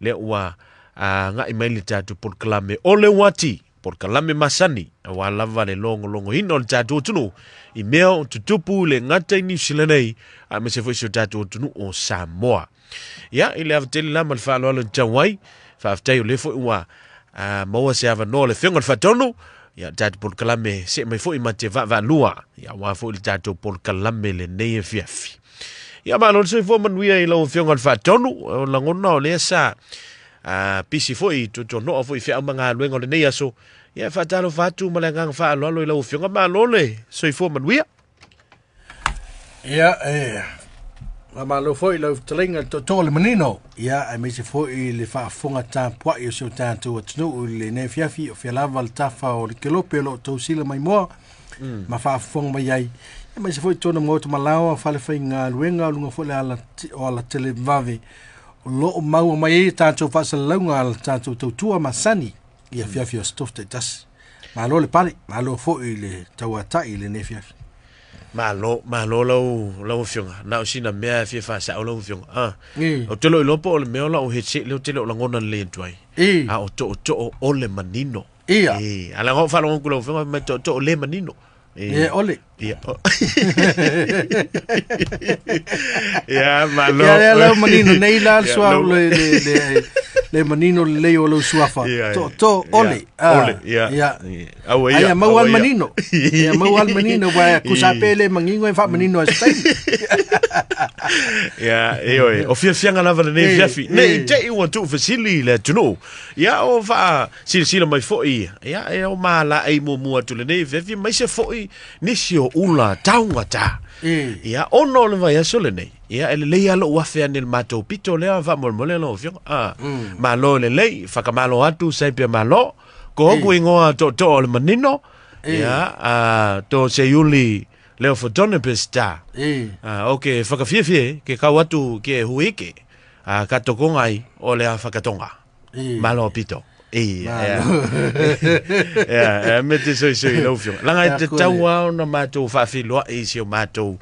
Lea ua agai mai le tatou polokalame o le uati, polokalame masani, aua lava le logologoina o le tatou atunuu i mea o tutupu i le gata i Niu Sila nei, aemaise foi si o tatou atunuu o Samoa. Ia, i le ava tele la ma le faaaloalo i tau ai, faafetai o lea foi ua maua se avanoa o le Afioga i le Faatonu, ia le tatou polokalame see mai foi ma te vaavaalua, ia aua foi le tatou polokalame lenei afiafi. Ia malo le soifua manuia i lau Afioga i le Faatonu, o lagona o lea sa pisi foi tuatuanoa foi i feau ma galuega o lenei aso. Ia faatalofa atu ma le agaga faaaloalo i lau Afioga, malo le soifua manuia. Ia, e faamalo foi i lau fetalaiga i le tootoo o le manino, ia, aemaise foi i le faafofoga tapuai o si o tatou atunuu i lenei afiafi, o fea lava le tafa o le kelope o lo o tausila mai moa ma faafofoga mai ai, aemaise foi totonu o maota malaoa, falefaigaluega, o luga foi o le ala, o ala televave o lo o maua mai ai tatou faasalalauga a le tatou tautua masani i afiafi o aso Tofi taitasi. Malo le pale, malo foi i le tauatai i lenei afiafi. Malo, malo lau, lau afioga. Na o sina mea e fia faasao lau afioga. Ah. Ou te lo iloa po o le mea o lau headset lea ou te le o lagona lelei atu ai. A o tootoo o le manino. Ia. E, a leaga o faalogo atu lau afioga mai tootoo le manino. E, ole. Ia. Ia, malo. Ia, lea lau manino nei la le sua le le le le manino lelei o lou suafa. Ia, To to ole. Ia, ole, ia. Ia. Aua ia. Aia maua aua le ia. manino. Ia maua le manino wa kusa pe le mangingo e faamanino ai se taimi. Ia, e oe, o fiafiaga lava lenei Eh, fiafi. Ne i eh. te i ua tuufesili i le atunuu. Ia, o faasilasila mai foi, ia, e o malaei muamua atu lenei fiafi, aemaise foi nisi o ula taugata. Eh. Ia, ona o le vaiaso lenei, ia, e lelei lava lou afe ane i le matou pito lea faamolemole lau afioga. Ah, Malo lelei, whakamalo atu, saipia malo, ko hoku ingoa tootoo o le manino, ia, tō seiuli leo fotone pesita. Ah, o ke whakafiafia, ke kau atu ke huike, ka tokonga ai o le a whakatonga. Malo pito. Ia, ia. Ia, ia, me te soisoi lau afioga. Leaga e Ia, te koe. tau lava ona matou faafiloai i si o matou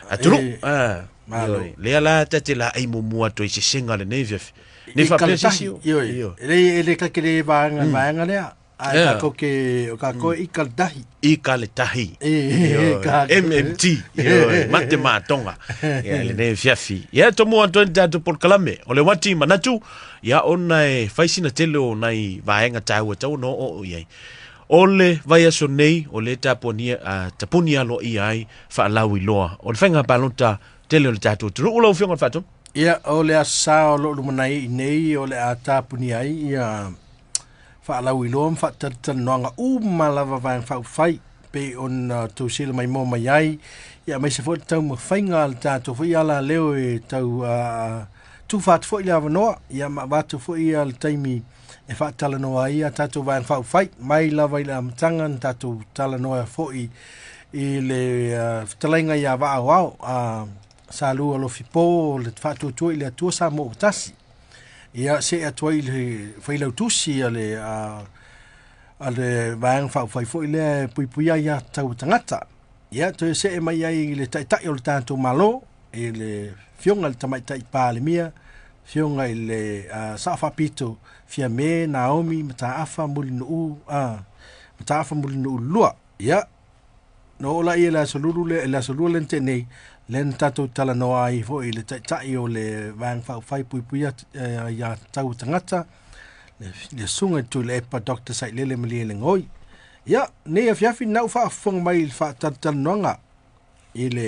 atunuu. Ah, Malo. ioe. Lea la ta te laei muamua atu ai sesega lenei afiafi. Ne I faapea se kaletahi, isi o. ioe. Ioe. E le e le kakele vaega vaega lea. Ae Yeah. kākou ke o kākou i kaletahi. I kaletahi. E, Ioe. ka- MMT. Ioe. Mate mātonga. Ia, lenei afiafi. Ia, tomo atu ai le tatou polokalame. O le wati manatu, ia ona e fai sina tele o nai vaega tāua tau ona o'oo'o i ai. O le vaiaso nei, o lea tapuania, tapuni aloaia ai faalauiloa o le faiga palota tele o le tatou atunuu. Lau Afioga i le Faatonu. Ia, o le aso sa o loo lumanai i nei o le a tapuni ai ia faalauiloa ma faatalatalanoaga uma lava vaega faaupufai pei ona tausila mai moa mai ai, ia aemaise foi le taumafaiga a le tatou foi alaleo e tau tufa atu foi le avanoa, ia ma avatu foi ia le taimi e faatalanoa ai a tatou vaega faaupufai mai lava i le amataga na tatou talanoa foi i le fetalaiga ia Vaaoao Sa Lu Alofi Po o le faatuatua i le Atua Samoa ua tasi. Ia see atu ai le failautusi a le a le vaega faaupufai foi lea e puipuia ai ia tatau a tagata. Ia toe see mai ai i le taitai o le tatou Malo i le Afioga i le Tamaitai Palemia, Afioga i le Sao Faapito Fiame Naomi Mataafa Mulinuu Mataafa Mulinuu Lua. Ia na oo laia i le aso lulu lea, le aso lua lea na tea nei, lea na tatou talanoa ai foi i le taitai o le vaega faaupufai puipuia ia tatau a tagata, le susuga i le Tuilaepa Dr. Sailele Malielegaoi. Ia, nei afiafi na ou faafofoga mai i le faatalatalanoaga i le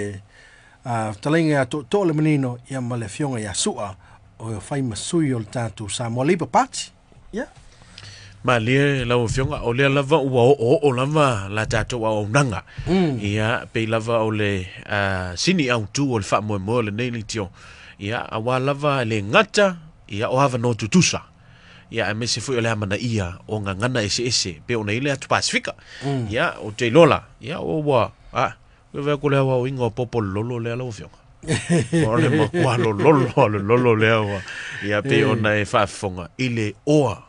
fetalaiga ia Tootoo le Manino ia ma le afioga ia Sua o fai ma sui o le tatou Samoa Labour Party. Ia. Malie lau afioga, o lea lava ua o'oo'o lava la tatou auaunaga. Ia, pei lava o le sini autū o le faamoemoe o lenei leitio. Ia, auā lava e le gata, ia, o avanoa tutusa. Ia, aemaise foi o le amanaia o gagana eseese, pei ona i ai le atu Pasifika. Ia, ou te iloa la, ia, ua, ua vaai atu le aoaoina o popo lolo lea lau afioga. O le matua lololo a le lolo lea ua, ia, pei ona e faafofoga i le oa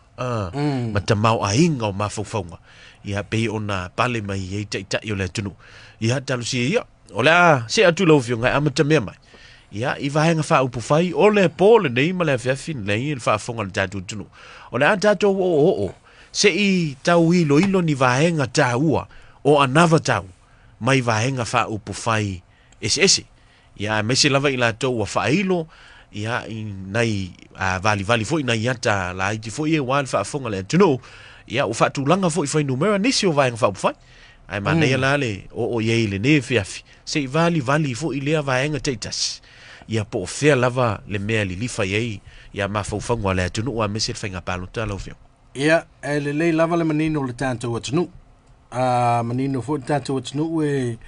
ma tamaoaiga o mafaufauga, ia, pei ona pale mai ai taitai o le atunuu. Ia, talosia ia, o le a see atu i lau afioga e amatamea mai. Ia, i vaega faaupufai, o le po lenei ma le afiafi lenei i le faafofoga a le tatou atunuu. O le a tatou oooo se i tau iloilo ni vaega taua o anavatau mai vaega faaupufai eseese. Ia, aemaise lava i latou ua faailo, ia, i nai valivali foi, nai ata laiti foi aua le faafofoga a le atunuu, ia, ua faatulaga foi fuainumera nisi o vaega faaupufai. Ae manaia la le oo i ai i lenei afiafi, se i valivali foi lea vaega taitasi, ia po o fea lava le mea e lilifa i ai ia mafaufauga o le atunuu aemaise le faiga palota lau Afioga. Ia, e lelei lava le manino o le tatou atunuu. A manino foi le tatou atunuu e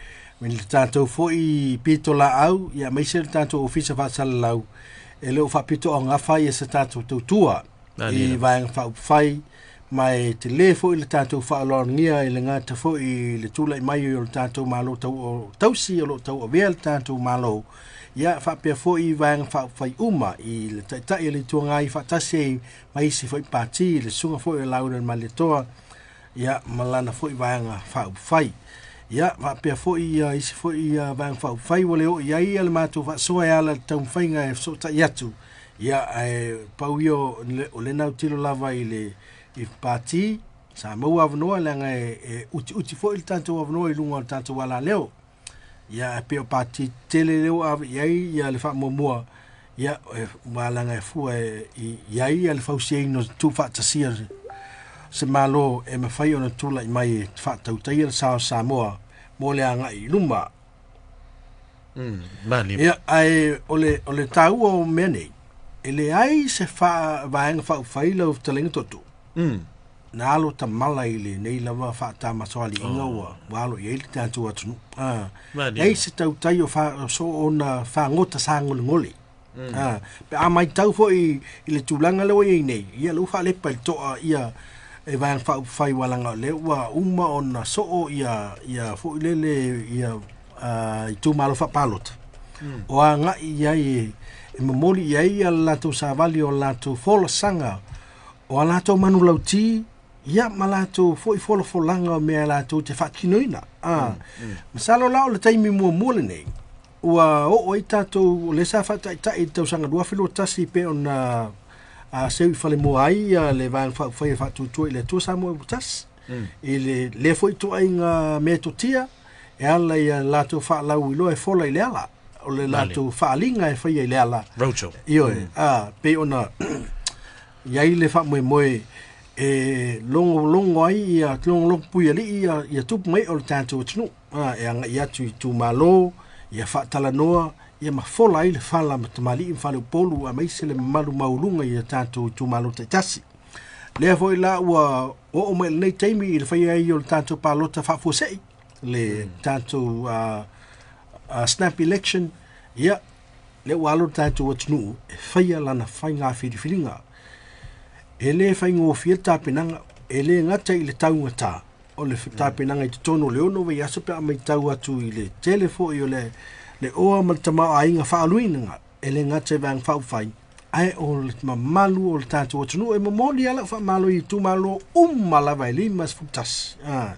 le tatou foi pitolaau, ia aemaise le tatou ofisa faasalalau, e le o faapitoaugafa ia se tatou tautua i vaega faaupufai, ma e tele foi le tatou faaaloalogia i le gata foi i le tulai mai o le tatou Malo tau, tausi o lo o tauavea le tatou Malo, ia faapea foi i vaega faaupufai uma i le Taitai o le Itu Agai faatasi ai ma isi foi pati, le susuga foi o Laula Malietoa, ia ma lana foi vaega faaupufai. Ia faapea foi ia isi foi ia vaega faaupufai ua le oo i ai ia le matou faasoa e ala i le taumafaiga e fesootai atu. Ia ae pau ia o le nautilo lava i le i pati sa maua avanoa leaga e utiuti foi le tatou avanoa i luga o le tatou alaleo. Ia ae pei o pati tele lea ua ave i ai ia le faamuamua, ia ua laga e fua i ai ia le fausiaina o tuufaatasia se Malo e mafai ona tulai mai e faatautaia le sa o Samoa mo le agai i luma. Ia, ae o le taua o mea nei, e leai se vaega faaupufai lau fetalaiga Toto. Na alo tamala i lenei lava faatamasoaliiga ua alo i ai le tatou atunuu. Leai se tautai o soona fagota sagolegole. Pe a matau foi i le tulaga lea ua i ai nei, ia lea ua faalepa i le toa ia e vaega faaupufai ua laga o lea ua uma ona soo ia foi lele ia itumalo faapalota. O agai i ai e momoli i ai ia le latou savali o latou folasaga o a latou manulauti, ia ma latou foi folafolaga o mea latou te faatinoina. Masalo la o le taimi muamua lenei ua oo ai tatou, o lea sa faataitai i le tausaga 2021 pe ona seu i falemoa ai le vaega faaupufai e faatuatua i le Atua Samoa ua tasi. I le lea foi ituaiga metotia e ala i a latou faalauiloa e fola i le ala, o le latou faaliga e faia i le ala. Roadshow. Ioe, pei ona i ai le faamoemoe e logologo ai ia logologo puialii ia tupu mai o le tatou atunuu, e agai atu i itumalo, ia faatalanoa, ia ma fola ai le fala ma tamalii ma faleupolu aemaise le mamalu maualuga i a tatou itumalo taitasi. Lea foi la ua oo mai lenei taimi i le faia ai o le tatou palota faafuasei, le tatou snap election, ia lea ua alo le tatou atunuu e faia lana faiga filifiliga. E le faigofie le tapenaga, e le gata i le taugata o le tapenaga i totonu o le 6 vaiaso pe a matau atu i le tele foi o le oa ma le tamaoaiga faaaluina, e le gata i vaega faaupufai, ae o le mamalu o le tatou atunuu e momoli lava lau faamalo i itumalo uma lava e 51.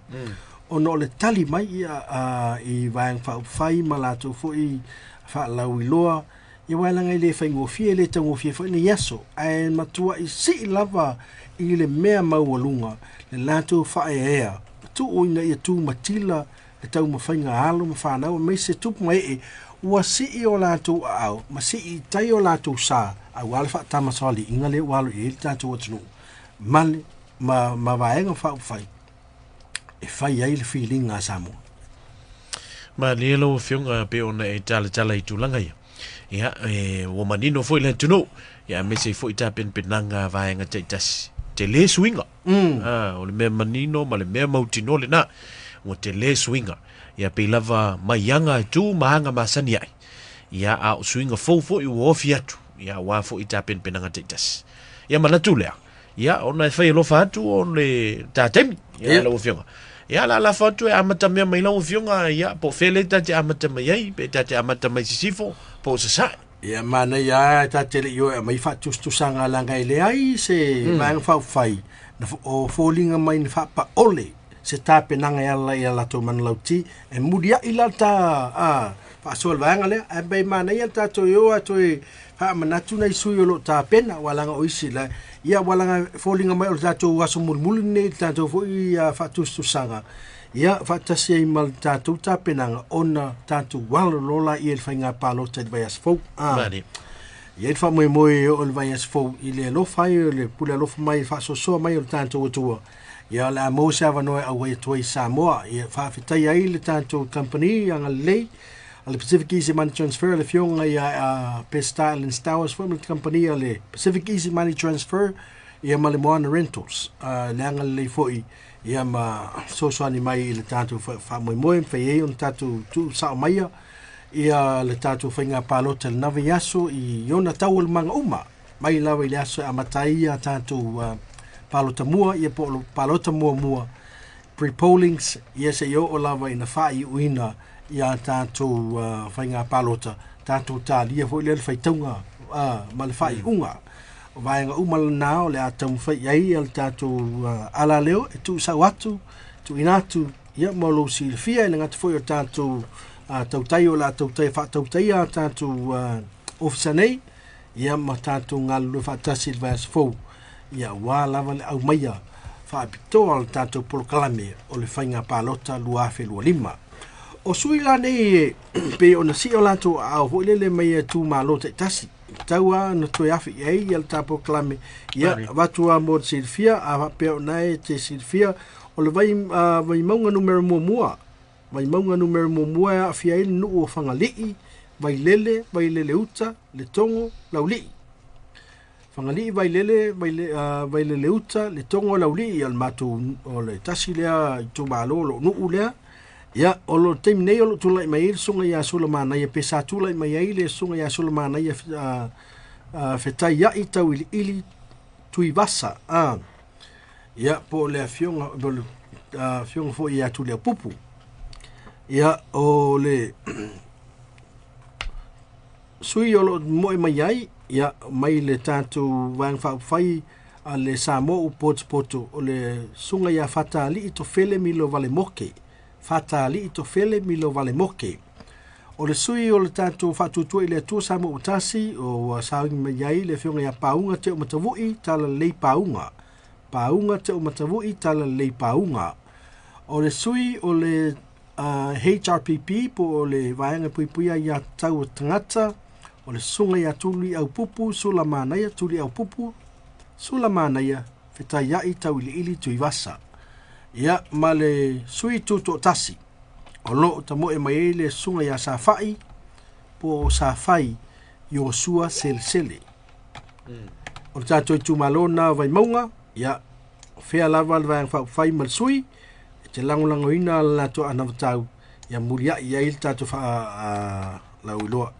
Ona o le tali mai ia i vaega faaupufai ma latou foi faalauiloa, ia ua laga i le faigofie, le taugofie foi nei aso, ae matuai sii lava i le mea maualuga le latou faaeaea tuu ina ia tumatila le taumafaiga alo ma fanau aemaise tupu ma ee ua sii o latou aao ma sii i tai o latou sa aua le faatamasoaliiga lea ua alo i ai le tatou atunuu ma le ma vaega faaupufai e fai ai le filiga a Samoa. Malie lau Afioga pe ona e talatala i tulaga ia. Ia, ua manino foi le atunuu, ia aemaise ai foi tapenapenaga vaega taitasi. Tele suiga. O le mea manino ma le mea mautinoa lena, ua tele suiga. Ia pei lava mai aga e tu ma aga masani ai. Ia, a o suiga fou foi ua ofi atu, ia aua foi tapenapenaga taitasi. Ia manatu lea, ia ona e fai alofa atu o le taimi, ia lau Afioga. Ia la lafa atu e amata mea mai lau Afioga, ia po o fea lea ta te amata mai ai, pe ta te amata mai sisifo, po o sasae. Ia manaia lava ta te le i o e aumai faatusatusaga laga e leai se vaega faaupufai o foliga mai na faapaole se tapenaga e ala i a latou manulauti e mulia'i la le ta faasoa i le vaega lea. Ae pei e manaia le tatou e o lava toe faamanatu nai sui o lo o tapena, aua leaga o isi la, ia aua leaga e foliga mai o le tatou aso mulimuli lenei i le tatou foi faatusatusaga, ia faatasi ai ma le tatou tapenaga ona tatou alo loa laia i le faiga palota i le vaiaso fou. Mani. E i ai le faamoemoe e oo i le vaiaso fou i le alofa ai o le pule alofa mai, faasoasoa mai o le tatou Atua, ia o le a maua se avanoa e auai atu ai i Samoa. Ia faafetai ai le tatou kamupani agalelei a le Pacific Easy Money Transfer, le afioga ia Peseta Allen Stowers foi ma le kamupani a le Pacific Easy Money Transfer, ia ma le Moana Rentals, le agalelei foi ia ma fesoasoani mai i le tatou faamoemoe, mafai ai ona tatou tuusao maia ia le tatou faiga palota i lena vaiaso i ona taualumaga uma, mai lava i le aso e amata ai ia tatou palota mua, ia po o palota muamua, pre-pollings, ia seia oo lava ina faaiuina ia tatou faiga palota, tatou talia foi lea le faitauga ma le faaiuga. O vaega uma lena o le a taumafai i ai le tatou alaleo e tuusau atu, tuuina atu, ia mo lou silafia, e le gata foi o tatou tautai o le a tautai faatautaia a tatou ofisa nei, ia ma tatou galulue faatasi i le vaiaso fou, ia aua lava le aumaia faapitoa o le tatou polokalame o le faiga palota 2025. O sui la nei e pei ona sii o latou aao foi lele mai e itumalo taitasi, tau lava ona toe afe i ai ia le tatou polokalame, ia avatu lava mo le silafia, a faapea o lena e te silafia, o le Vaimauga numera muamua, Vaimauga numera muamua e aafia ai le nuu o Fagalii, Vailele, Vaileleuta, Letogo, Laulii. Fagalii, Vailele, Vaileleuta, Letogo, Laulii, o le matou, o le tasi lea itumalo o lou nuu lea. Ia, o le taimi nei o lo o tulai mai ai le susuga ia Sulamanaia, pe sa tulai mai ai le susuga ia Sulamanaia Fetaiai Tauiliili Tuivasa. Ia, po o le afioga, po o le afioga foi ia Tuliaupupu. Ia, o le sui o lo o moe mai ai, ia, mai le tatou Vaega Faaupufai a le Samoa ua potopoto, o le susuga ia Fatalii Tofele Milo Valemoke. Fatalii Tofele Milo Valemoke. O le sui o le tatou Faatuatua i le Atua Samoa ua tasi, ua sauni mai ai le afioga ia Pauga Teomatavui Talalelei Pauga. Pauga Teomatavui Talalelei Pauga. O le sui o le HRPP po o le Vaega Puipuia Aiatatau o Tagata, o le susuga ia Tuliaupupu Sulamanaia, Tuliaupupu Sulamanaia Fetaiai Tauiliili Tuivasa. Ia, ma le sui tutoatasi o lo o tamoe mai ai le susuga ia Safai po o Safai Iosua Selesele. O le tatou itumalo na o Vaimauga, ia, o fea lava le Vaega Faaupufai ma le sui, e te lagolagoina le latou anavatau, ia muliai ai le tatou faalauiloa.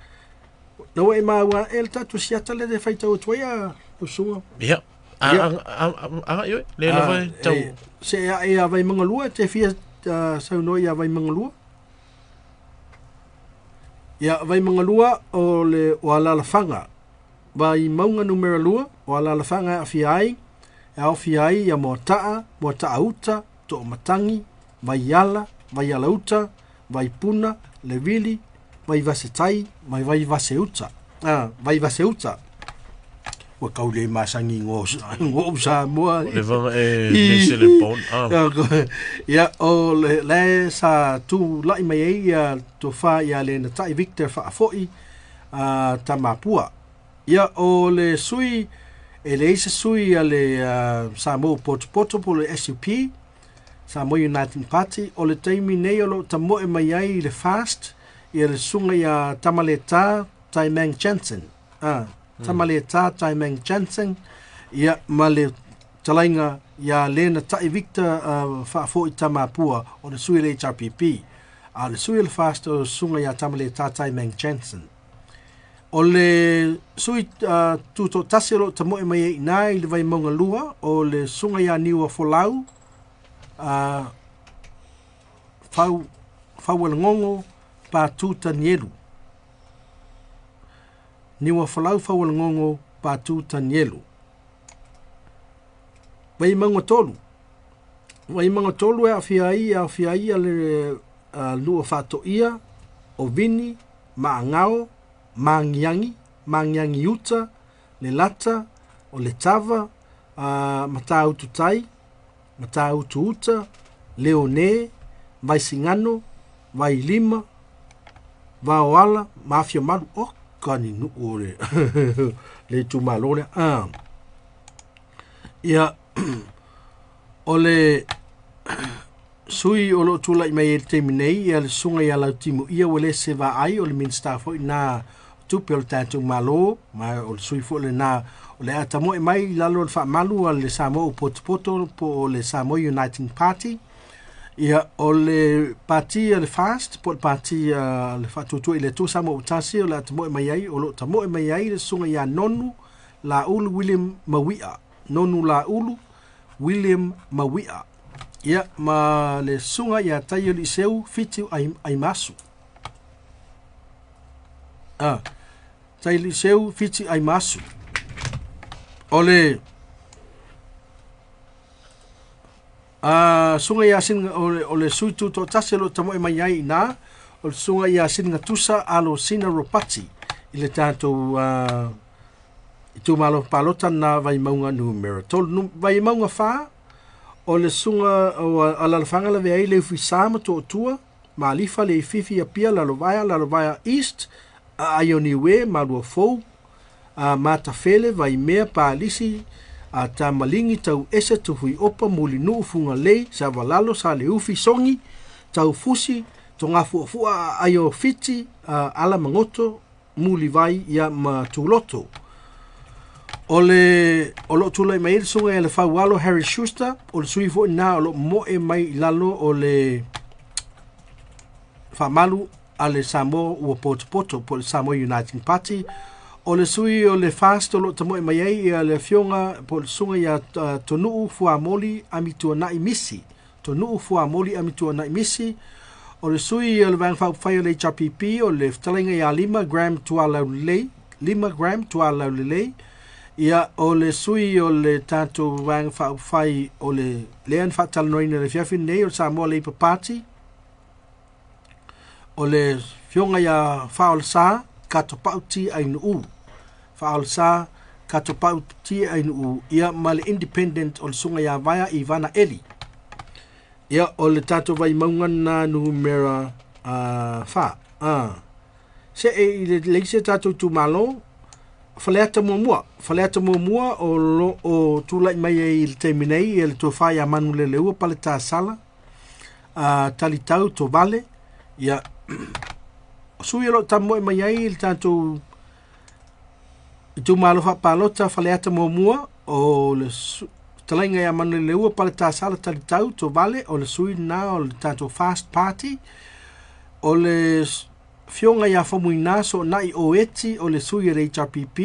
Na ua e maua e le tatou siata le le faitau atu ai a lau susuga? Ia, a i oe, le lava e tau. Se a e a Vaimauga 2, te fia saunoa ia Vaimauga 2? Ia, Vaimauga 2 o le o Alalafaga. Vaimauga numera 2 o Alalafaga e aafia ai, e aofia ai ia Moataa, Moataa Uta, Toomatangi, Vaiala, Vaiala Uta, Vaipuna, Levili, Vaivasetai, ma Vaivaseuta. Vaivaseuta. Ua kau le masani ngo ngo Samoa. O le vaga e mese le pon. Ia, o le le sa tu lai mai ai ia tofa ia le Natai Victor Faafoi Tamapua. Ia, o le sui, e leai se sui a le Samoa Potopoto po o le SUP, Samoa United Party, o le taimi nei o lo o tamoe mai ai i le FAST, ia le susuga ia Tamaleta Taimang Jansen. Tamaleta Taimang Jansen, ia, ma le talaiga ia Lena Tai Victor Faafoi Tamapua, o le sui o le HRPP. A o le sui o le FAST o le susuga ia Tamaleta Taimang Jansen. O le sui tutoatasi o lo o tamoe mai ai i ina i le Vaimauga 2, o le susuga ia Niua Folau, Fau, Faualagogo Patu Tanielu. Niua Folau Faualagogo Patu Tanielu. Vaimauga 3, Vaimauga 3 e aafia ai e aofia ai le nuu o Faatoia, o Vini, Maagao, Magiagi, Magiagi Uta, Lelata, o Letava, Matautu Tai, Matautu Uta, Leone, Vaisigano, Vailima, Vaoala, ma Afiamalu. O kani nuu o le le itumalo lea. Ia, o le sui o loo tulai mai ai le taimi nei ia le susuga ia Lautimuia Uelese Vaai, o le Minisita foi na tupe o le tatou Malo, ma o le sui foi lena o le a tamoe mai i lalo o le faamalu a le Samoa ua potopoto po o le Samoa Uniting Party. Ia, o le pati a le FAST po o le pati a le Faatuatua i le Atua Samoa ua Tasi o le a tamoe mai ai, o loo tamoe mai ai le susuga ia Nonu Laulu William Mauia, Nonu Laulu William Mauia. Ia, ma le susuga ia Taioliiseu Fitu Aimasu. Taioliiseu Fitu Aimasu. O le susuga ia Sina, o le sui tutoatasi o lo o tamoe mai ai i ina, o le susuga ia Siligatusa Alosina Ropati i le tatou itumalo palota na Vaimauga numera 3. Vaimauga 4, o le susuga o Alalafaga lavea ai Leufisa ma Toatua, Malifa Leififi Apia Lalovaea, Lalovaea East, Aioniue, Maluafou, Matafele, Vaimea, Palisi, Tamaligi, Tauese, Tufuiopa, Mulinuu, Fugalei, Savalalo, Saleufi, Sogi, Taufusi, Togafuafua, Aiofiti, Alamagoto, Mulivai, ia ma Tuloto. O le o loo tulai mai ai le susuga ia le Faualo Harry Schuster, o le sui foi lena o loo moe mai i lalo o le faamalu a le Samoa ua potopoto po o le Samoa Uniting Party. O le sui o le FAST o loo tamoe mai ai ia le afioga po o le susuga ia Tonuu Fuamoli Amituanai Misi, Tonuu Fuamoli Amituanai Misi. O le sui o le Vaega Faaupufai o le HRPP, o le fetalaiga ia Lima Graham Tualaulelei, Lima Graham Tualaulelei. Ia, o le sui o le tatou Vaega Faaupufai o le lea na faatalanoaina i le afiafi lenei o le Samoa Labour Party, o le afioga ia Faaolesa Katopau T. Ainuu, Faaolesa Katopau T. Ainuu. Ia, ma le Independent o le susuga ia Vaea Ivana Eli. Ia, o le tatou Vaimauga na numera 4. Se e i le leisi tatou itumalo, Faleata muamua. Faleata muamua o lo o tulai mai ai i le taimi nei ia le tofa ia Manuleleua Paletasala, Talitau Tovale. Ia, o sui o lo o tamoe mai ai i le tatou itumalo faapalota Faleata muamua, o le fetalaiga ia Manuleleua Paletasala Talitau Tovale, o le sui lena o le tatou Fast Party. O le afioga ia Faumuina Soonai Oeti, o le sui o le HRPP,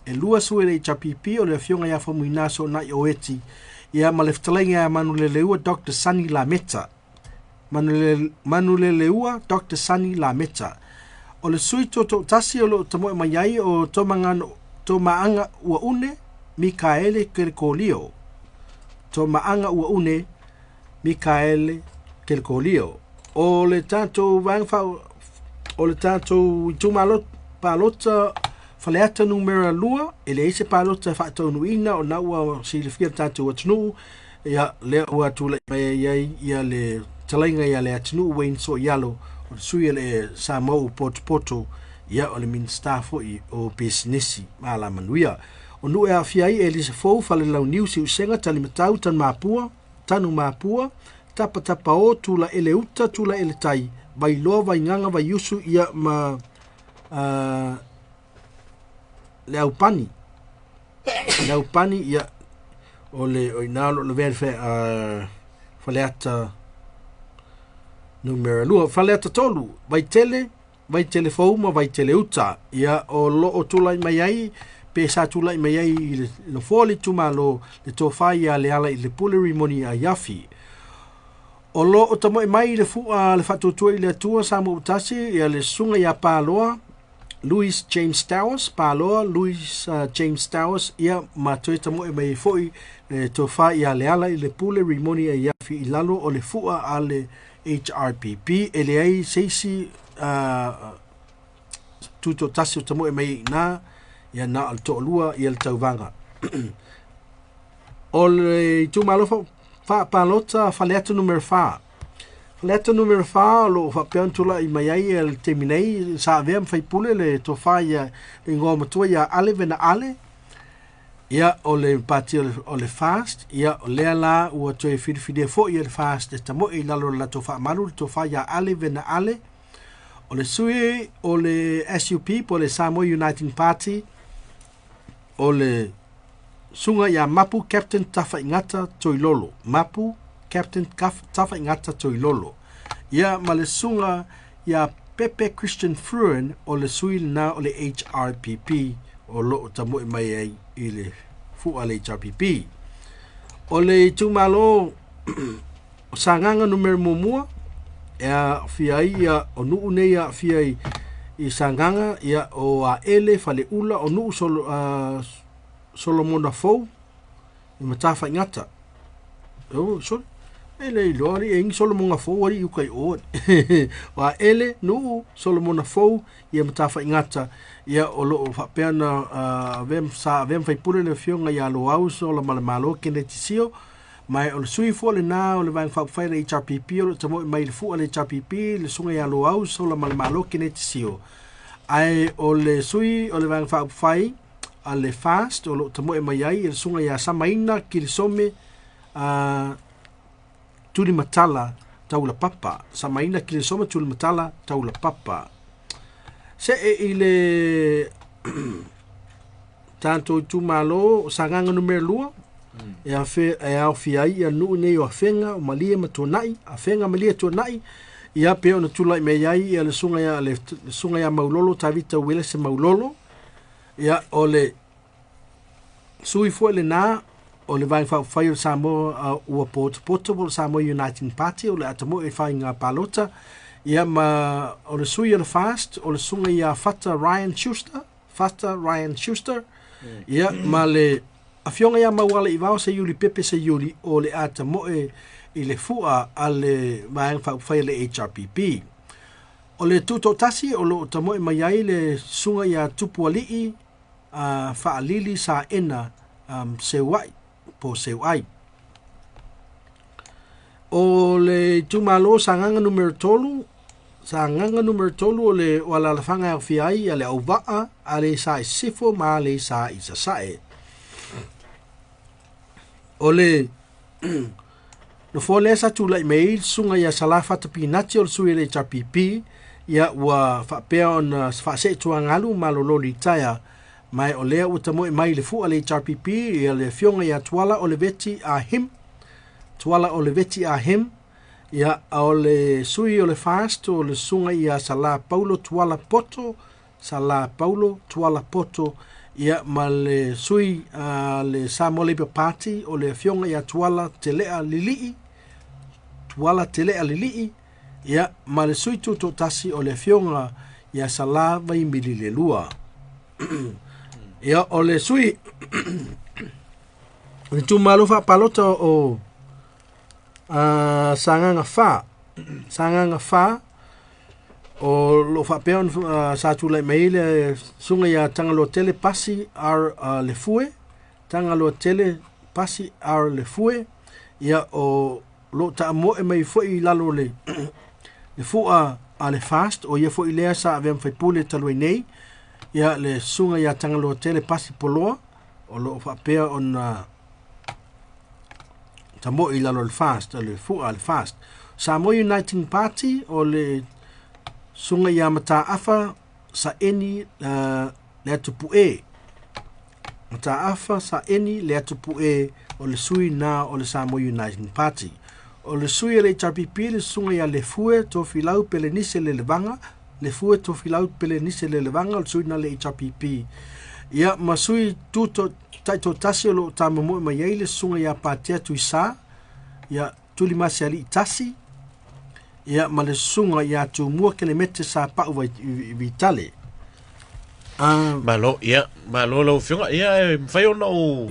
e lua sui o le HRPP, o le afioga ia Faumuina Soonai Oeti, ia ma le fetalaiga ia Manuleleua Dr. Sunny Lameta. Manuleleua Dr. Sunny Lameta. O le sui tutoatasi o loo tamoe mai ai o Tomagano Tomaaga Uaune Mikaele Kelekolio. Tomaaga Uaune Mikaele Kelekolio. O le tatou vaega faa o le tatou itumalo palota Faleata numera 2, e leai se palota e faataunuuina ona ua silafia le tatou atunuu, ia lea ua tulai mai ai ia le fetalaiga ia le atunuu Wayne Soialo, o le sui o le Samoa ua potopoto, ia o le Minisita foi o Pisinisi ma Alamanuia. O nuu e aafia ai Elisa Fou, Falelauniu, Siusega, Talimatau, Tanumapua, Tanumapua, Tapatapao, Tulaele Uta, Tulaele Tai, Vailoa, Vaigaga, Vaiusu, ia ma le Aupani. Le Aupani, ia, o le o ina o lo lavea le Faleata numera 2. Faleata 3, Vaitele, Vaitele Fou ma Vaitele Uta. Ia, o lo o tulai mai ai, pe sa tulai mai ai i le nofoa o le itumalo le tofa ia Leala i le Pule Rimoni Aiafi. O lo o tamoe mai i le fua le Faatuatua i le Atua Samoa ua Tasi, ia le susuga ia Paloa Louis James Towers, Paloa Louis James Towers, ia ma toe tamoe mai ai foi le tofa ia Leala i le Pule Rimoni Aiafi i lalo o le fua a le HRPP. E leai se isi tutoatasi o tamoe mai ai i ina, ia na o le toalua ia le tauvaga. O le itumalo faapalota Faleata numera 4. Faleata numera 4 o loo faapea ona tulai mai ai le taimi nei sa avea ma faipule le tofa ia le igoa matua ia Ale Vena Ale ia o le pati o le FAST ia o lea la ua toe filifilia foi e le FAST e tamoe i lalo o le latou faamalu le tofa ia Ale Vena Ale. O le sui o le SUP po o le Samoa Uniting Party o le suga ia Mapu Captain Tafaigata Toilolo. Mapu Captain Tafaigata Toilolo. Ia ma le suga ia Pepe Christian Fruin o le sui lena o le HRPP o loo tamoe mai ai i le fua le HRPP. O le itumalo o Sagaga numera 1 e aafia ai ia o nuu nei e aafia i Sagaga ia o Aele, Faleula, o nuu Solomona Fou i Matafaigata. Oh, sorry. E le iloa ali e ingi Solomona Fou ali i uka i o. O Aele, nuu Solomona Fou ia Matafaigata ia o loo faapea na sa avea ma faipule le afioga ia Loau Sola Malemalo Keneti Sio. Mai o le sui fua lena o le Vaega Faaupufai le HRPP o lo tamoe mai le fua le HRPP le suga ia Loau Sola Malemalo Keneti Sio. Ae o le sui o le Vaega Faaupufai a le FAST o lo tamoe mai ai le suga ia Samaina Kilisome Tulimatala Taulapapa. Samaina Kilisome Tulimatala Taulapapa. Se e i le tatou itumalo o Sagaga numera 2 e aofia ai ia nuu nei o Afega, o Malie ma Tuanai, Afega, Malie, Tuanai, ia pe ona tulai mai ai ia le suga ia le suga ia Maulolo Tavita Uelese Maulolo, ia o le sui foi lena o le Vaega Faaupufai o le Samoa ua potopoto po o le Samoa Uniting Party o le atamoe i faiga palota, ia ma o le sui o le FAST o le suga ia Fata Ryan Schuster, Fata Ryan Schuster, ia ma le afioga ia Mauala i Vao Seiuli Pepe Seiuli o le atamoe i le fua a le Vaega Faaupufai a le HRPP. O le tutoatasi o loo tamoe mai ai le suga ia Tupualii Faalili Saena Seuai po Seuai. O le itumalo Sagaga numera 3, Sagaga numera 3 o le o alalafaga e aofia ai ia le Auvaa, Aleisa i Sisifo ma Aleisa i Sasae. O le nofoa lea sa tulai mai ai le susuga ia Sala Fata Pinati o le sui o le HRPP, ia ua faapea ona faaseetuagalu malolo litaea, ma o lea ua tamoe mai le fua le HRPP ia le afioga ia Tuala Oleveti a Him, Tuala Oleveti a Him, ia o le sui o le FAST o le susuga ia Sala Paulo Tuala Poto, Sala Paulo Tuala Poto, ia ma le sui le Samoa Labour Party o le afioga ia Tuala Telea Lilii, Tuala Telea Lilii, ia ma le sui tutoatasi o le afioga ia Sala Vaimili Lelua. Ia o le sui o le itumalo faapalota o Sagaga 4, Sagaga 4 o lo faapea ona sa tulai mai le suga ia Tagaloa Tele Pasi R Lefue, Tagaloa Tele Pasi R Lefue, ia o lo taamoe mai foi i lalo o le fua a le FAST o ia foi lea sa avea ma faipule talu ai nei, ia le suga ia Tagaloa Tele Pasi Poloa o lo faapea ona tamoe i lalo o le FAST, le fua a le FAST. Samoa Uniting Party o le suga ia Mataafa Saeni le Atupue, Mataafa Saeni le Atupue o le sui na o le Samoa Uniting Party. O le sui o le HRPP le suga ia Lefue Tofilau Pelenise Lelevaga, Lefue Tofilau Pelenise Lelevaga o le sui na le HRPP. Ia ma sui tuto taitoatasi o loo tamomoe mai ai le suga ia Patea Tuisa, ia Tulimasi Alii Tasi, ia ma le suga ia Tumua Kelemete Sa Pau Vitale. Malo, ia, malo lau afioga. Ia, e mafai ona ou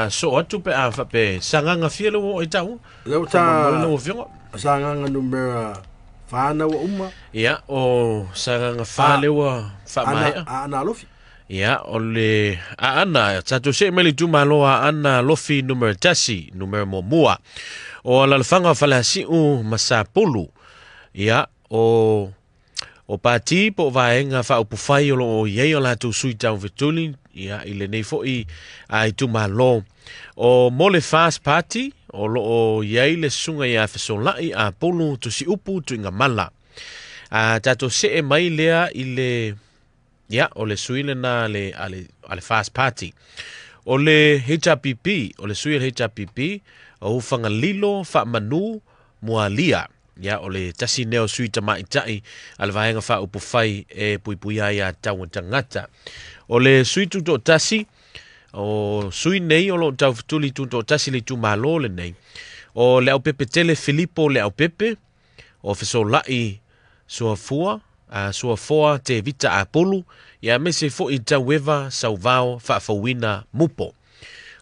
soo atu pe a faapea Sagaga fia lea ua oo ai taua. Lea ua ta lau afioga. Sagaga numera 4 na ua uma. Ia, o Sagaga 4 lea ua faamaea. Aana Alofi. Ia, o le Aana, tatou see mai le itumalo Aana Alofi numera 1, numera 1. O Alalafaga o Faleasiu ma Sapulu. Ia, o O pati po o vaega faaupufai o lo o i ai o latou sui taufetuli ia, i lenei foi a itumalo. O mo le First Party o lo o i ai le susuga ia Fesolai Apulu Tusiupu Tuigamala. A tatou see mai lea i le ia, o le sui lena a le, a le, a le First Party. O le HRPP, o le sui o le HRPP, o Ufagalilo Faamanu Mualia. Ia, o le tasi nea o sui tamaitai a le Vaega Faaupufai e Puipuia ai a Tau Tagata. O le sui tutoatasi, o sui nei o lo o taufetuli tutoatasi le itumalo lenei, o Leaupepetele Filipo Leaupepe, o Fesolai Suafua, Suafoa Te Vita Apulu, ia aemaise foi Taueva Sauvao Faafouina Mupo.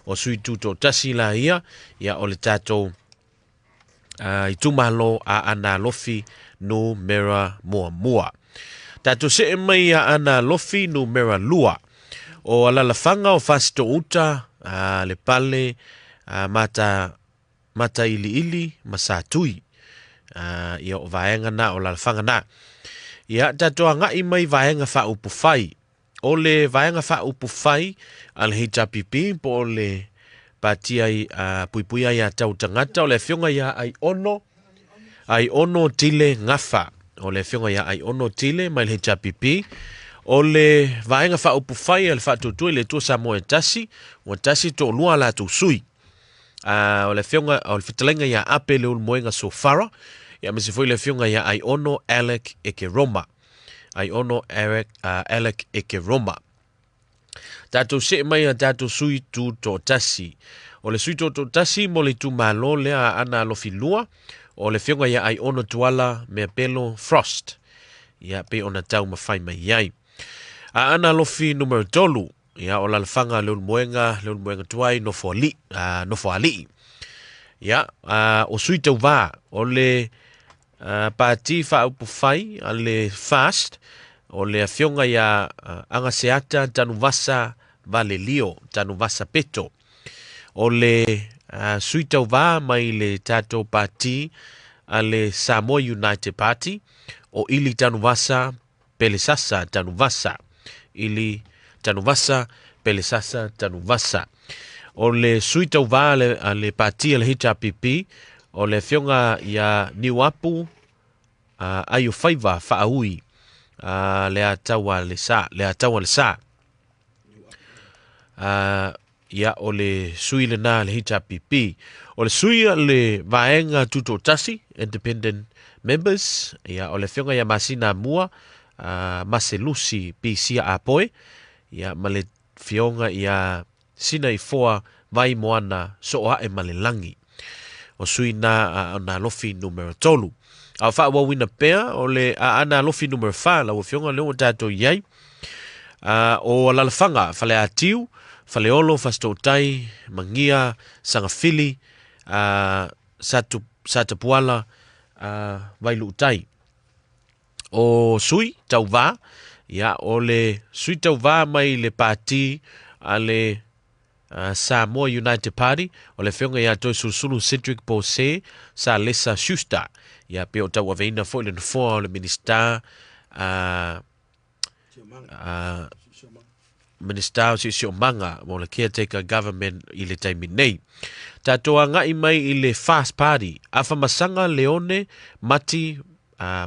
O sui tutoatasi la ia, ia o le tatou itumalo Aana Alofi numera 1. Tatou see mai Aana Alofi numera 2. O Alalafaga o Fasitouta, le Pale, Mata, Mata Iliili ma Satui. Ia o vaega na o Alalafaga na. Ia tatou agai mai vaega faaupufai. O le vaega faaupufai a le HRPP po o le Patia i Puipuia ia Tau Tagata, o le afioga ia Aiono, Aiono Tile Gafa. O le afioga ia Aiono Tile mai le HRPP. O le vaega faaupufai a le Faatuatua i le Atua Samoa e tasi, ua tasi toalua a latou sui. O le afioga o le fetalaiga ia Ape Leulumoega Sofara, ia aemaise foi le afioga ia Aiono Alec Ekeroma. Aiono Eric, Alec Ekeroma. Tatou see mai a tatou sui tutoatasi. O le sui tutoatasi mo le itumalo lea a Aana Alofi 2, o le afioga ia Aiono Tuala Meapelo Frost. Ia pei ona taumafai mai ai. A Aana Alofi numera 3, ia o Lalafaga Leulumoega, Leulumoega Tuai, Nofoalii, Nofoalii. Ia, o sui tauvā, o le Pati Faaupufai a le Fast, o le afioga ia Agaseata Tanuvasa Valelio, Tanuvasa Peto. O le sui tauvā mai le tatou pati a le Samoa United Party, o Ili Tanuvasa Pelesasa Tanuvasa. Ili Tanuvasa Pelesasa Tanuvasa. O le sui tauvā a le pati a le HRPP, o le afioga ia Niuapu Aiofaiva Faaui, le Ataua le Sa, le Ataua le Sa. Ia o le sui lena le HRPP. O le sui a le vaega tutoatasi, Independent Members, ia o le afioga ia Masina Mua, Maselusi Pisia Apoe, ia ma le fioga ia Sina Ifoa Vai Moana Sooae ma le Lagi. O sui na a na Alofi numera 3. A o faaauauina pea o le Aana Alofi numera 4, lau afioga lea ua tatou i ai. O Alalafaga, Faleatiu, Faleolo, Fasitootai, Magia, Sagafili, Satapuala, Vailuutai. O sui tauvā, ia, o le sui tauvā mai le pati a le Samoa United Party, o le afioga ia Toesulusulu Cedric Pose Sa Lesa Schuster. Ia, pe o tauaveina foi le nofoa o le Minista, Minista o Siosiomaga mo le Caretaker Government i le taimi nei. Tatou agai mai i le Fast Party, Afamasaga Leone Mati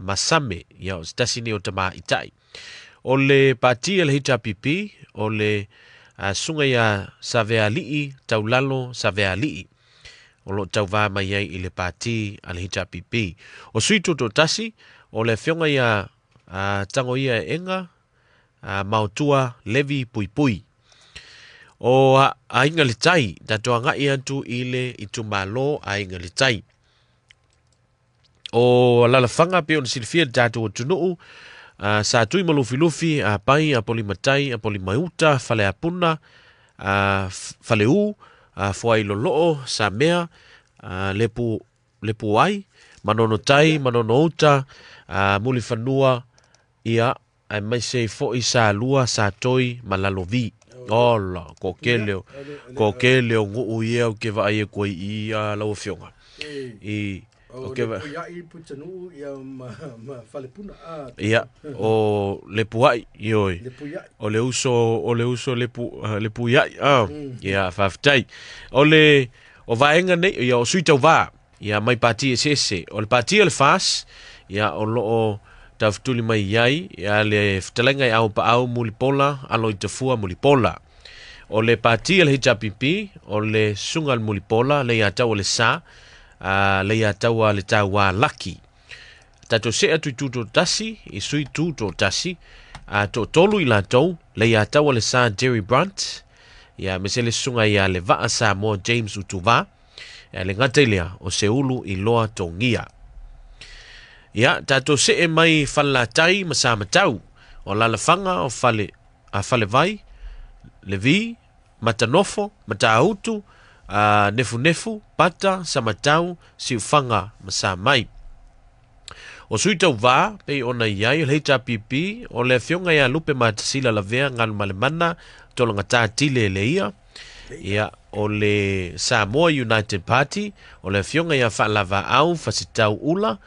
Masame, ia o se tasi nei o tamaitai. O le pati a le HRPP, o le susuga ia Savealii Taulalo Savealii, o lo o tauvā mai ai i le pati a le HRPP. O sui tutoatasi, o le afioga ia Tangoia Eega, Maotua Levi Puipui. O Aiga le Tai, tatou agai atu i le itumalo Aiga le Tai. O Alalafaga pei ona silafia le tatou atunuu, Sa Tui ma Lufilufi, Apai, Apolimatai, Apolimaiuta, Faleapuna, Faleu, Fuailoloo, Samea, Lepuai, Manonotai, Manonouta, Mulifanua, ia, aemaise foi Sa Lua, Sa Toi ma Lalovi. Ola, ko kele o nguu ia o ke vaai e koe i lau afioga. I o ke Lepuiai Putanuu ia ma Falepuna. Ia, o Lepuai, ioi. O le uso Lepuiai. Ia, faafetai. O le o vaega nei, ia o sui tauvā, ia mai pati eseese. O le pati o le FAS, ia o loo taufetuli mai ai, ia le fetalaiga i Aupaau Mulipola, alo i Tafua Mulipola. O le pati o le HRPP, o le susuga le Mulipola, le ia tau o le Sa, le ia tau le Tauā Laki. Tatou see atu i tutoatasi, i sui tutoatasi, toatolu i latou, le ia tau o le Sa Jerry Brunt, ia me se le susuga ia le Vaa Samoa James Utuvā, ia le gata i lea o Seulu i Loa Togia. Ia, tatou see mai Falelatai ma Samatau, o Lalafaga o Fale, a Falevai, Levi, Matanofo, Matautu, Nefunefu, Pata, Samatau, Siufaga ma Samai. O sui tauvā, pei ona i ai, o le HRPP, o le afioga ia Lupe Matasila Lavea, Galumalemana, Tologata Tile le ia. Ia, o le Samoa United Party, o le afioga ia Faalavaau Fasitau Ula,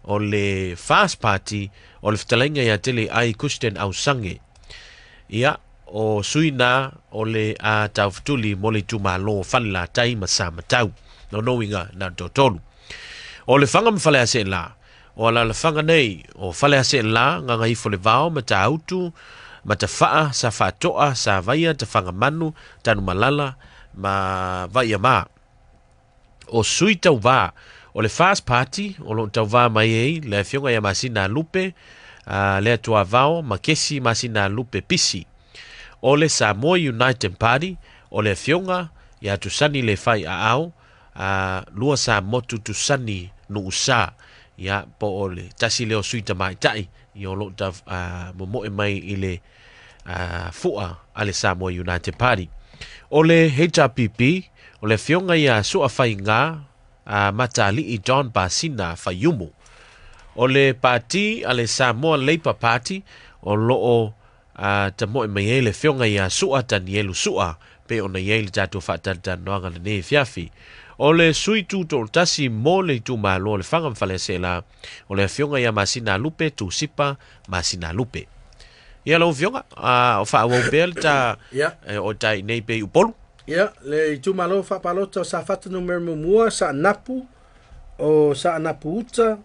o le Fast Party, o le fetalaiga ia Tele Ai Christian Ausange. Ia, o sui na o le a taufetuli mo le itumalo Falelatai ma Samatau. No uiga na toatolu. O le Faga ma Faleaseela, o alalafaga nei, o Faleaseela, Gagaifo le Vao, Matautu, Matafaa, Safatoa, Savaia, Tafagamanu, Tanumalala, ma Vaiama. O sui tauvā, o le Fast Party, o loo tauvā mai ai, le afioga ia Masina Lupe, le Atuavao, ma Kesi Masina Lupe Pisi. O le Samoa United Party, o le afioga ia Tusani le Fai Aao, lua sa motu Tusani Nuusa, ia po o le tasi leo sui tamaitai, ia o loo momoe mai i le fua a le Samoa United Party. O le HRPP, o le afioga ia Sua Faiga, Matali'i John Basina Faiumu. O le party a le Samoa Labour Party, o loo tamoe mai ai le afioga ia Sua Tanielu Sua, pe ona i ai le tatou faatalatalanoaga lenei fiafi. O le sui tutoatasi mo le itumalo o le Faga ma Faleaseela, o le afioga ia Masina Lupe Tusipa Masina Lupe. Ia lau afioga, o faaauau pea le ta o tai nei pe i Upolu. Ia, le itumalo faapalota o Safata numera 1, Saanapu, o Saanapu Uta,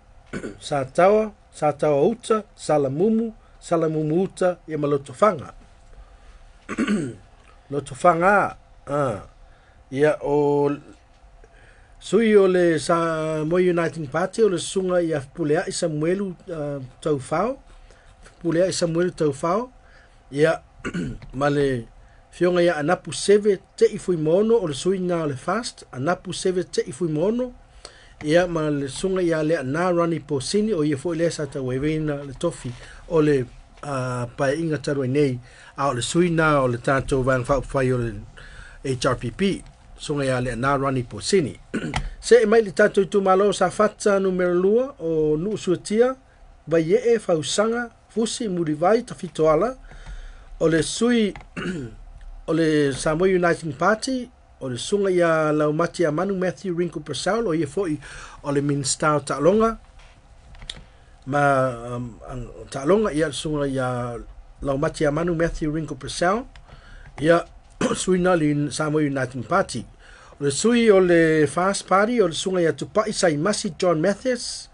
Satawa, Satawa Uta, Salamumu, Salamumu Uta, ia ma Lotofaga. Lotofaga, ia o sui o le Samoa United Party, o le susuga ia Fepuleai Samuelu Taufao, Fepuleai Samuelu Taufao, ia ma le fioga ia Anapu Seve Tei Fuimono, o le sui na o le Fast, Anapu Seve Tei Fuimono, ia ma le susuga ia Leana Rani Posini, o ia foi lea sa tauaveina le tofi o le paeaiga talu ai nei, a o le sui na o le tatou vaega faaupufai o le HRPP, susuga ia Leana Rani Posini. See mai le tatou itumalo Safata numera 2, o Nuusuatia, Vaiee, Fausaga, Fusi, Mulivai, Tafitoala, o le sui o le Samoa United Party, o le susuga ia Laumati Amanu Matthew Ringo Purcell, o ia foi o le Minista o Taaloga, ma Taaloga, ia le susuga ia Laumati Amanu Matthew Ringo Purcell, ia sui na le Samoa United Party. O le sui o le Fast Party, o le susuga ia Tupai Saimasi John Mathis,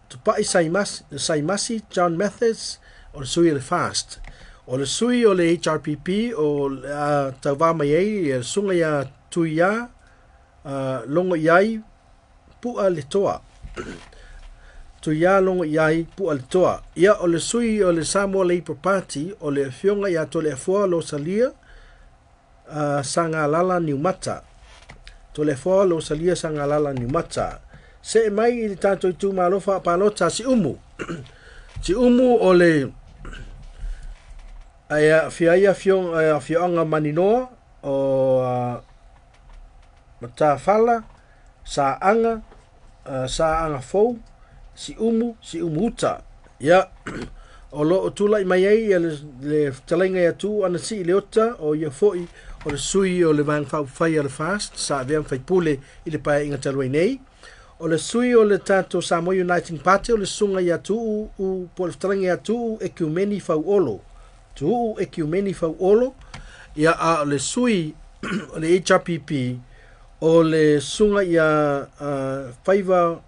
Tupai Saimasi John Mathis, o le sui o le Fast. O le sui o le HRPP, o tauvā mai ai, le susuga ia Tuia, Longo Iai, Pua le Toa. Tuia Longo Iai, Pua le Toa. Ia o le sui o le Samoa Labour Party, o le afioga ia Toleafoa Losalia, Sagalala Niumata. Toleafoa Losalia Sagalala Niumata. See mai i le tatou itumalo faapalota Siumu. Siumu o le Ae aafia ai afioaga Maninoa o Matafala, Saaga, Saaga Fou, Siumu, Siumu Uta. Ia, o lo o tulai mai ai ia le fetalaiga ia Tuuu Anasii Leota, o ia foi o le sui o le Vaega Faaupufai a le FAST sa avea ma faipule i le Paeaiga talu ai nei. O le sui o le tatou Samoa Uniting Party o le Susuga ia Tuuu po o le fetalaiga ia Tuuu Ekiumeni Fauolo. Tuuu Ekiumeni Fauolo. Ia, a o le sui o le HRPP o le Susuga ia Faiva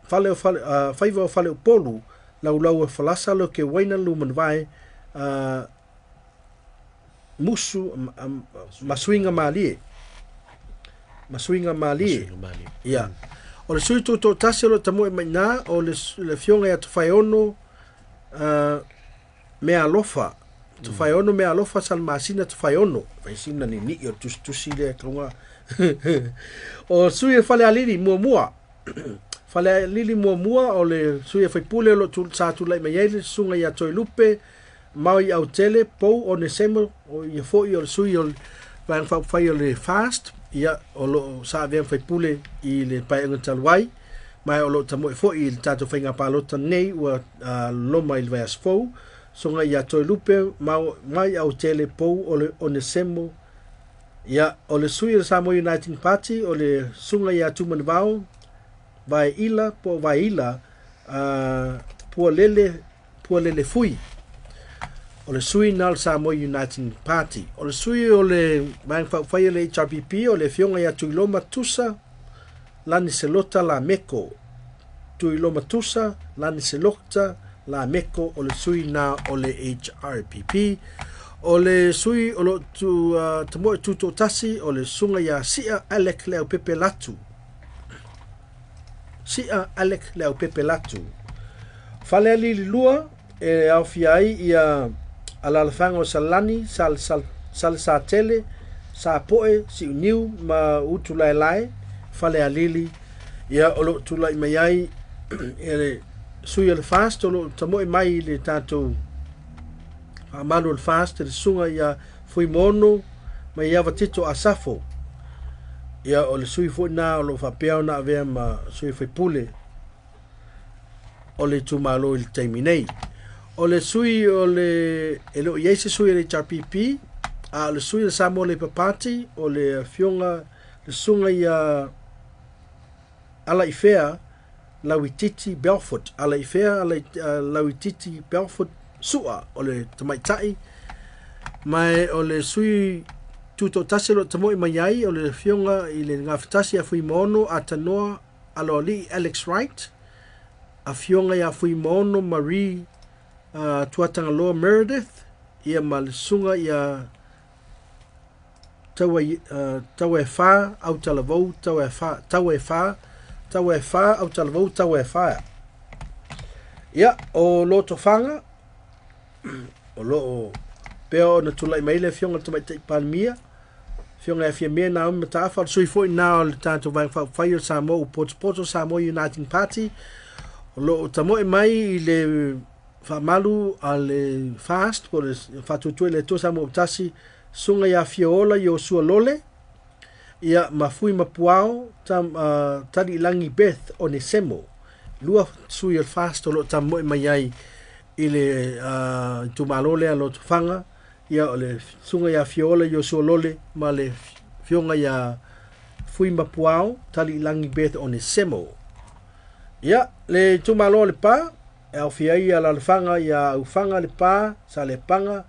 Fale o Fale, Faiva o Faleupolu, Laulau o Falasa Lokewaina Lumanvae, Musu Masuiga Malie. Masuiga Malie. Ia. O le sui tutoatasi o lo o tamoe mai ina, o le afioga ia Tofaeono Meaalofa. Tofaeono Meaalofa Salamasina Tofaeono. Fai sina ninii o le tusitusi lea kauga. O sui o Falealili muamua. Falealili muamua o le sui o faipule o lo o sa tulai mai ai le susuga ia Toelupe Maui Autele Pou Onesemo, o ia foi o le sui o le Vaega Faaupufai o le FAST, ia, o lo o sa avea ma faipule i le paeaiga talu ai, ma o lo o tamoe foi i le tatou faiga palota nei ua loma i le vaiaso fou, susuga ia Toelupe Maui Autele Pou Onesemo, ia, o le sui o le Samoa Uniting Party, o le susuga ia Tumanavao Vaeila po o Vaeila Pualele Pualele Fui. O le sui na o le Samoa Uniting Party. O le sui o le Vaega Faaupufai o le HRPP, o le afioga ia Tuiloma Tusa Laniselota Lameko. Tuiloma Tusa Laniselota Lameko o le sui na o le HRPP. O le sui o lo tu, tamoe tutoatasi o le susuga ia Sia Alec Leaupepe Latu. Sia Alec Leaupepe Latu. Falealili 2 e aofia ai ia alalafaga o Salani, Salesatele, Sapoe, Siuniu ma Utulaelae, Falealili. Ia o lo o tulai mai ai e le sui o le FAST o lo o tamoe mai i le tatou faamalu o le FAST, le susuga ia Fuimono mai Avatito Asafo. Ia o le sui foi na o lo o faapea ona avea ma sui faipule o le itumalo i le taimi nei. O le sui o le, e le o i ai se sui o le HRPP, a o le sui o le Samoa Labour Party, o le afioga, le susuga ia Alaifea Lauititi Belford. Alaifea Lauititi Belford Sua, o le tamaitai, ma o le sui tutoatasi o lo o tamoe mai ai, o le afioga i le gafatasi ia Fuimono Atanoa Aloalii Alex Wright, afioga ia Fuimono Marie Tuatagaloa Meredith, ia ma le susuga ia Tauaefa Autalavou Tauaefa Tauaefa Tauaefa Autalavou Tauaefa. Ia, o Lotofaga, o lo o pea ona tulai mai le afioga i le Tamaitai Palemia, afioga ia Fiamē Naomi Mataafa, o le sui foi na o le tatou Vaega Faaupufai o le Samoa ua potopoto Samoa Uniting Party, o lo o tamoe mai i le faamalu a le FAST, po o le Faatuatua i le Atua Samoa ua Tasi, susuga ia Fiola Iosua Lole, ia ma Fui Mapuao Taliilagi Beth Onesemo. Lua sui o le FAST o lo o tamoe mai ai i le itumalo lea Lotofaga, ia o le susuga ia Fiola Iosua Lole ma le afioga ia Fui Mapuao Taliilagi Beth Onesemo. Ia, le itumalo o Lepa, e aofia ai alalafaga ia Aufaga Lepa, Salepaga,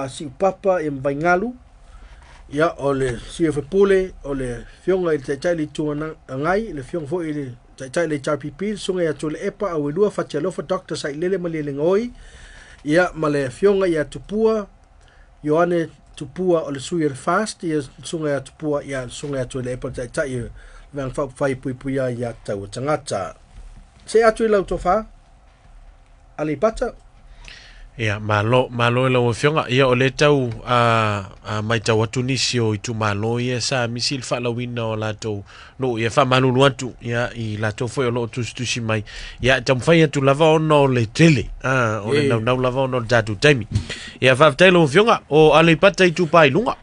Siupapa ia ma Vaingalu. Ia, o le sui o faipule, o le afioga i le Taitai o le Itu Agai, le afioga foi i le Taitai o le HRPP, le susuga ia Tuilaepa Auelua Fatialofa Dr. Sailele Malielegaoi, ia ma le afioga ia Tupua Ioane Tupua o le sui o le FAST, ia le susuga ia Tupua, ia le susuga ia Tuilaepa le Taitai o le Vaega Faaupufai e Puipuia ai ia Taua Tagata. Se atu i lau tofa, Aleipata. Ia, malo, malo i lau Afioga. Ia, o lea tau matau atu nisi o itumalo ia sa misi le faalauina o latou nuu. Ia, faamalulu atu ia, i latou foi o lo o tusitusi mai. Ia, e taumafai atu lava ona o le tele, o le naunau lava ona o le tatou taimi. Ia, faafetai lau Afioga. O Aleipata Itupa i Luga.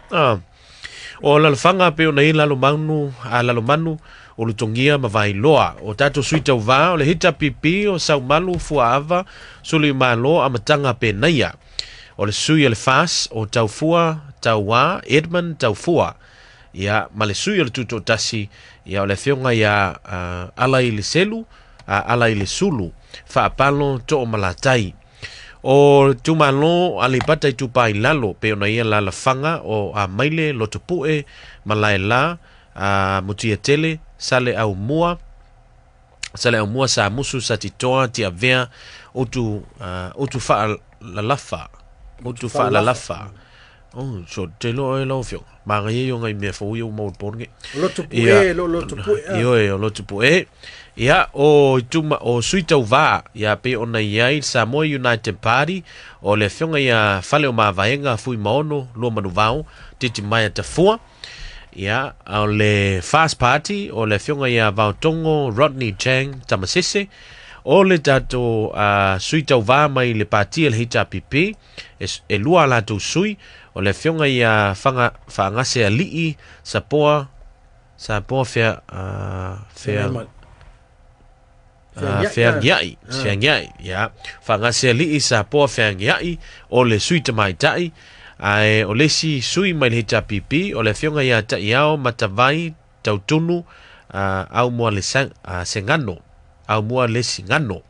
O Alalafaga pei ona i ai Lalomanu, Lalomanu, Ulutogia ma Vailoa. O tatou sui tauva o le HRPP o Saumalu, Fuaava, Suluimalo, Amataga Penaia. O le sui o le FAS o Taufua, Tauā, Edmund Taufua. Ia, ma le sui o le Tutoatasi, ia, o le afioga ia Alaileselu, Alailesulu, Faapalo Toomalatai. O itumalo Aleipata Itupa i Lalo, pei ona ia Lalafaga o Amaile, Lotopue, Malaela, Mutiatele, Saleaumua, Saleaumua, Samusu, Satitoa, Tiavea, Utu, Utu Faalalafa, Utu Faalalafa. Oh, so te loa e lau afioga. Manaia ia o ngai mea fou ia ua maua i le po lenei. O Lotopue, lo Lotopue. Ioe, o Lotopue. Ia, o ituma, o sui tauvā, ia pei ona i ai le Samoa United Party, o le afioga ia Fale o Mavaega, Fuimaono, Luamanuvao, Titimaea Tafua. Ia, o le Fast Party, o le afioga ia Vaotongo Rodney Chang Tamasese, o le tatou sui tauvā mai le pati a le HRPP, e lua a latou sui, o le afioga ia Fanga, Faagase Alii Sapoa, Sapoa Fea, Fea, Feagiai, Feagiai, ia. Faagase Alii Sapoa Feagiai, o le sui tamaitai, ae o le isi sui mai le HRPP, o le afioga ia Ta'iao Matavai Tautunu, Aumua le Sengano, Aumua le Singano.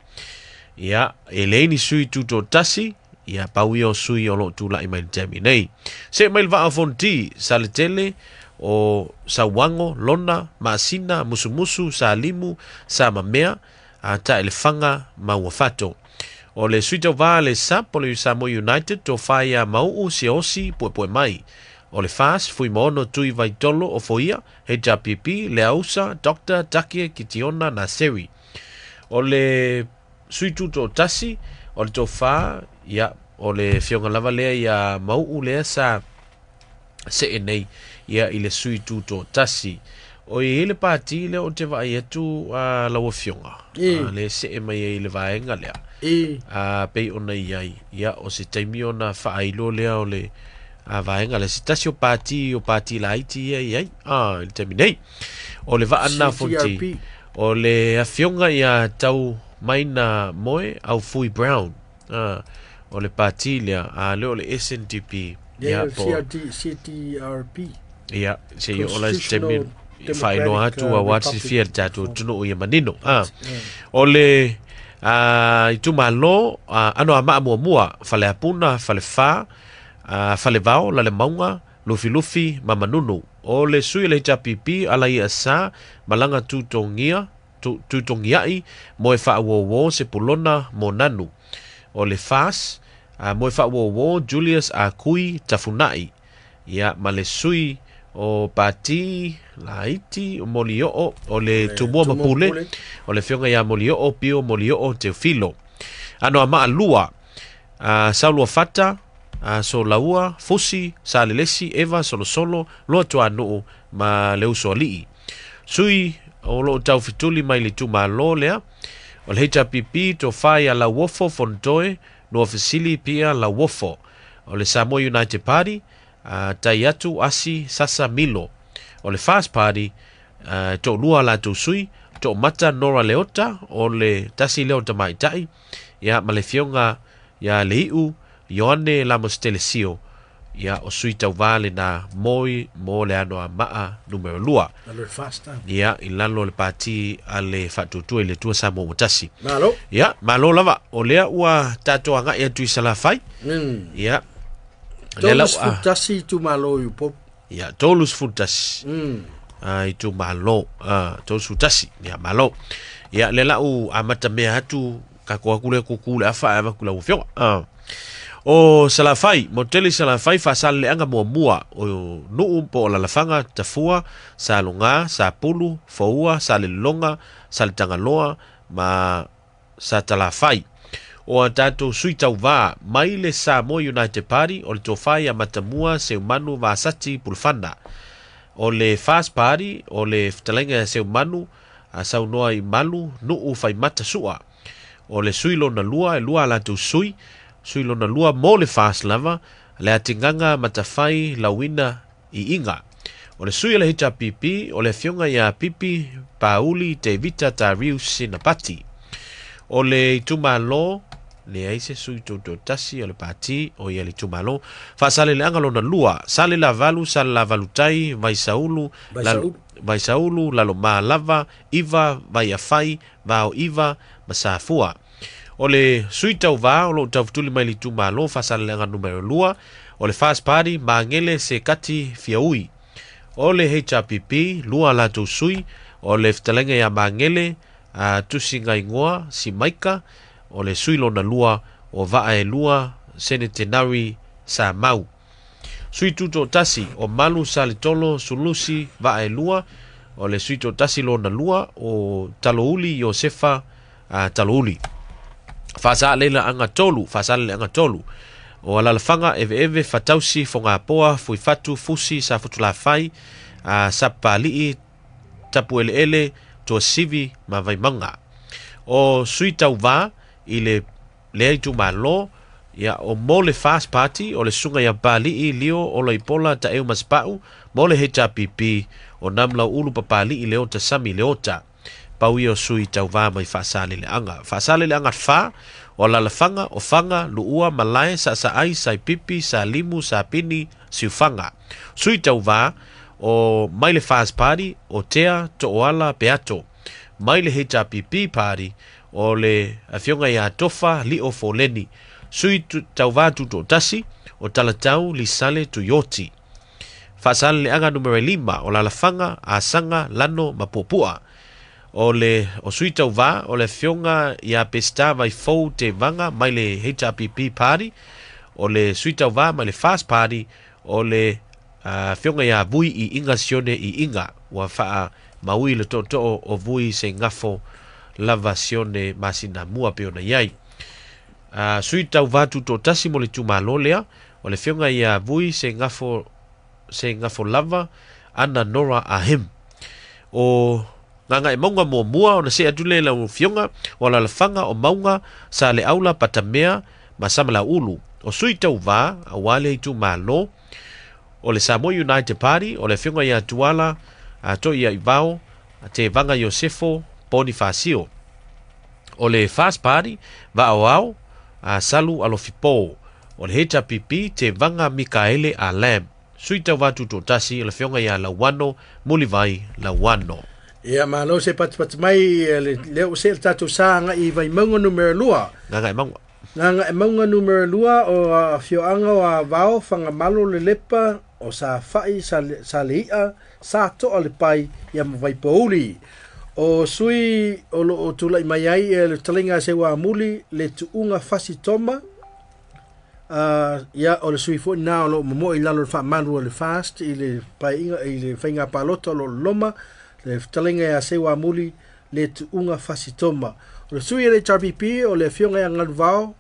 Ia, e leai ni sui tutoatasi, ia, pau ia o sui o lo o tulai mai le taimi nei. See mai le vaa o Fonoti, Saletele, o Sauango, Lona, Maasina, Musumusu, Salimu, Samamea, a Taelefaga ma Uafato. O le sui tauvā le SUP o le Samoa United, Tofa ia Mau'u, Siaosi, Puepue Mai. O le FAS, Fuimaono Tui Vaitolo, Ofoia, HRPP, Leausa, Doctor Take Kitiona Naseri. O le sui tutoatasi, o le tofa, ia, o le afioga lava lea ia Mau'u lea sa see nei ia i le sui tutoatasi. O i ai le pati lea ou te vaai atu a lau afioga, le see mai ai i le vaega lea. A pei ona i ai, ia, o se taimi ona faailo lea o le vaega lea. Se tasi o pati, o pati laiti ia i ai, i le taimi nei. O le vaa na Fonti, o le afioga ia Tau Maina Moe Aufui Brown. O le pati lea, a lea o le SNDP. Ia, CRT, CTRP. Ia, se i ola se taimi faailoa atu aua te silafia e le tatou atunuu ia manino. O le itumalo Anoamaa muamua, Faleapuna, Falefa, Falevao, Lalemauga, Lufilufi ma Manunu. O le sui o le HRPP, Alaia Sa, Malaga Tutogia, Tutogiai, Moe Faauouo, Sepulona, Monanu. O le FAS, Moe Faauouo, Julius Akui, Tafunai. Ia, ma le sui o Pati Laiti, o Molioo, o le Tumua ma Pule, o le afioga ia Molioo, Pio Molioo, Teofilo. Anoamaa 2, Sauluafata, Solaua, Fusi, Salelesi, Eva, Solosolo, Luatuanuu ma le Usoalii. Sui o lo o taufetuli mai le itumalo lea, o le HRPP, Tofa ia Lauofo, Fonotoe, Nuafesili, Pia, Lauofo. O le Samoa United Party, Tai Atu, Asi, Sasa, Milo. O le FAST Party, toalua a latou sui, Toomata Nora Leota, o le tasi lea o tamaitai, ia, ma le afioga ia Lei'u Ioane Lamositelesio, ia, o sui tauvā lena moi mo le Anoamaa numera 2. Lalo le FAST, ah. Ia, i lalo le pati a le Faatuatua i le Atua Samoa ua tasi. Malo. Ia, malo lava. O lea ua tatou agai atu i Salafai. Ia. Lea lau, ah. 31 itumalo i Upolu. Ia, 31. Itumalo, 31. Ia, malo. Ia, lea lau amata mea atu, kako aku lea kuku le afa ae avaku lau afioga. O Salafai, motele i Salafai, faasaleleaga muamua o nuu po o Lalafaga, Tafua, Saloga, Sapulu, Foua, Salelologa, Saletagaloa ma Satalafai. O a tatou sui tauvā mai le Samoa United Party o le Tofa ia Matamua Seumanu Vasati Pulufana. O le FAST Party o le Fetalaiga ia Seumanu a saunoa i Malu Nuu Faimata Sua. O le sui lona lua e lua a latou sui, sui lona lua mo le FAST lava, le Atigaga Matafai Lauina Iiga. O le sui o le HRPP o le Afioga ia Pipi Pauli Tevita Tarius Sinapati. O le itumalo leai se sui tutoatasi o le pati o ia le itumalo. Faasaleleaga lona lua, Salelavalu, Salelavalutai, Vaisaulu, Lalo, Vaisaulu, Lalomalava, Iva, Vaiafai, Vaoiva ma Safua. O le sui tauvā o lo o taufetuli mai le itumalo Faasaleleaga numera 2, o le FAST Party, Magele Sekati Fiaui. O le HRPP, lua a latou sui, o le Fetalaiga ia Magele a Tusi Gaingoa Simaika, o le sui lona lua o Vaa e Lua Senetenari Samau. Sui tutoatasi o Malu Saletolo Sulusi Vaa e Lua, o le sui toatasi lona lua o Talouli Iosefa a Talouli. Faasaleleaga tolu, Faasaleleaga tolu. O Alalafaga, Eveeve, Fatausi, Fogapoa, Fuifatu, Fusi, Safotulafai, a Sapapalii, Tapueleele, Tuasivi ma Vaimauga. O sui tauvā i le lea itumalo, ia o mo le FAST Party o le Susuga ia Pali'i Lio Olaipola Taeu Masepa'u, mo le HRPP o Namulau'ulu Papali'i Leota Sami Leota. Pau ia o sui tauvā mai Faasaleleaga. Faasaleleaga 4, o Alalafaga, o Faga, Luua, Malae, Saasaai, Saipipi, Salimu, Sapini, Siufaga. Sui tauvā o mai le FAST Party o Tea Tooala Peato. Mai le HRPP Party o le Afioga ia Tofa Lio Foleni. Sui tauvā tutoatasi o Talatau Lisale Tuioti. Faasaleleaga numera 5 o Lalafaga, Asaga, Lano ma Puapua. O le o sui tauvā o le Afioga ia Peseta Vaifou Tevaga mai le HRPP Party. O le sui tauvā mai le FAST Party o le Afioga ia Vui i Inga Sione i Inga. Ua faa maui le tootoo o Vui se ngafo lava Sione masina mua pe ona iai. Sui tauvā tutoatasi mo le itumalo lea o le Afioga ia Vui se ngafo lava Ana Nora Ahim. O Gagaemauga muamua ona see atu lea i lau afioga o Alalafaga o Mauga Saleaula Patamea ma Samalaulu. O sui tauvā aua le itumalo o le Samoa United Party o le Afioga ia Tuala Toia Ivao Tevaga Iosefo Bonifacio. O le FAST Party Vaaoao Salu Alofipo. O le HRPP Tevaga Mikaele Alam. Sui tauvā tutoatasi o le Afioga ia Lauano Mulivai Lauano. Ia malo se patipati mai le lea ua see le tatou sa agai i Vaimauga numera 2. Gagaemauga. Gagaemauga numera 2 o afioaga o Avao, Fagamalo, Lelepa, o Safa'i, Salei'a, Sato'a le Pai, ia ma Vaipouli. O sui o loo tula'i mai ai le fetalaiga a Seuamuli, le Tuuga Fasi Toma, ia o le sui foi lena o loo momoe i lalo o le faamalu o le FAST i le paeaiga i le faiga palota o loo loma le fetalaiga ia Seuamuli le Tuuga Fasi Toma. O le sui o le HRPP o le afioga ia Galuvao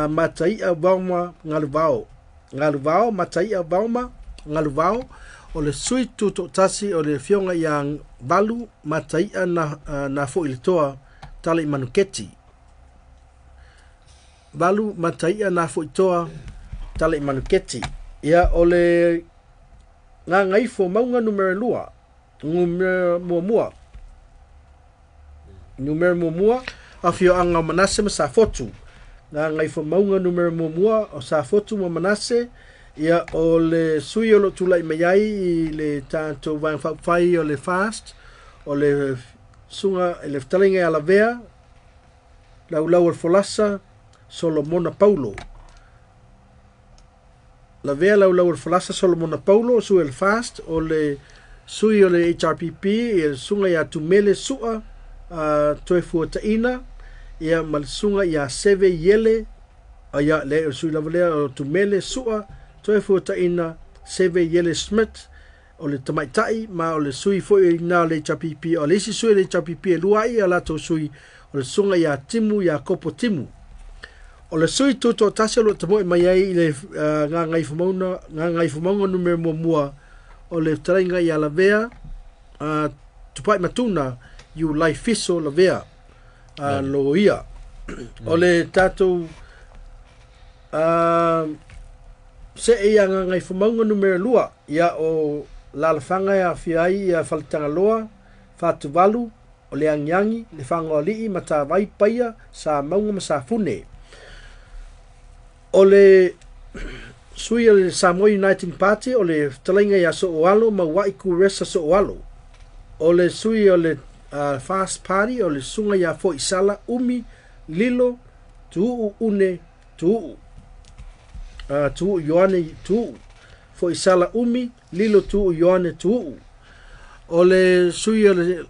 Mataia Vaoma Galuvao. Galuvao Mataia Vaoma Galuvao. O le sui tutoatasi o le afioga ia Valu Mataia na foi le toa tala i Manuketi. Valu Mataia na foi toa tala i Manuketi. Ia o le Gagaifo Mauga numera 2. Numera muamua. Numera muamua, afioaga o Manase ma Safotu. Gagaifo Mauga numera muamua o Safotu ma Manase. Ia o le sui o loo tula'i mai ai i le tatou vaega faaupufai o le FAST, o le susuga i le fetalaiga ia Lavea, Laulau o le Folasa, Solomona Paulo. Lavea Laulau o le Folasa, Solomona Paulo, sui o le FAST, o le sui o le HRPP, ia le susuga ia Tumele Sua, Toefuataina, ia ma le susuga ia Seve Iele, ia le o sui lava lea o Tumele Sua, Toefuataina, Seve Iele Smith, o le tamaitai, ma o le sui foi na o le HRPP, o le isi sui o le HRPP e lua ai a latou sui, o le susuga ia Timu ia Kopo Timu. O le sui tutoatasi o lo o tamoe mai ai i le Gagaifomauga numera 1 o le fetalaiga ia Lavea Tupai Matuna Iulai Fiso Lavea Loia. O le tatou see ia Gagaifomauga numera 2 ia o lalafaga e aofia ai ia Faletagaloa, Fatuvalu, o le Agiagi, le Fagoalii, Matavai, Paia, Samauga ma Safune. O le sui o le Samoa Uniting Party o le fetalaiga ia Sooalo Mauai Kuresa Sooalo. O le sui o le Fast Party o le susuga ia Foisala Umi Lilo Tuuu Une Tuuu. Tuuu Ioane Tuuu. Foisala Umi Lilo Tuuu Ioane Tuuu. O le sui o le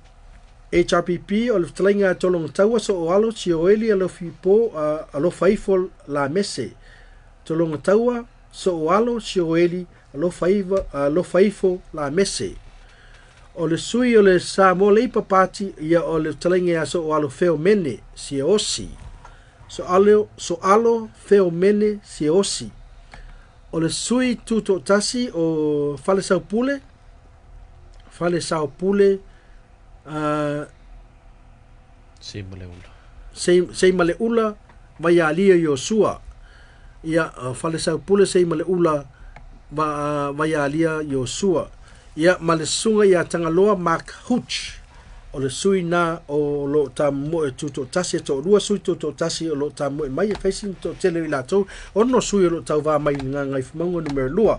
HRPP o le fetalaiga a Tologataua Sooalo Sioeli Alofipo Alofaifo Lamese. Tologataua Sooalo Sioeli Alofaifo Lamese. O le sui o le Samoa Labour Party ia o le fetalaiga ia Sooalo Feomene Siosi. Soalo Feomene Siosi. O le sui tutoatasi o Falesaupule Seimaleula Vaialia Iosua. Ia Falesaupule Seimaleula Vaialia Iosua. Ia ma le susuga ia Tagaloa Mark Hooch. O le sui na o lo tamoe tutoatasi e toalua sui tutoatasi o lo tamoe mai e faisi toatele i latou ono sui o lo tauvā mai i Gagaifomauga numera 2.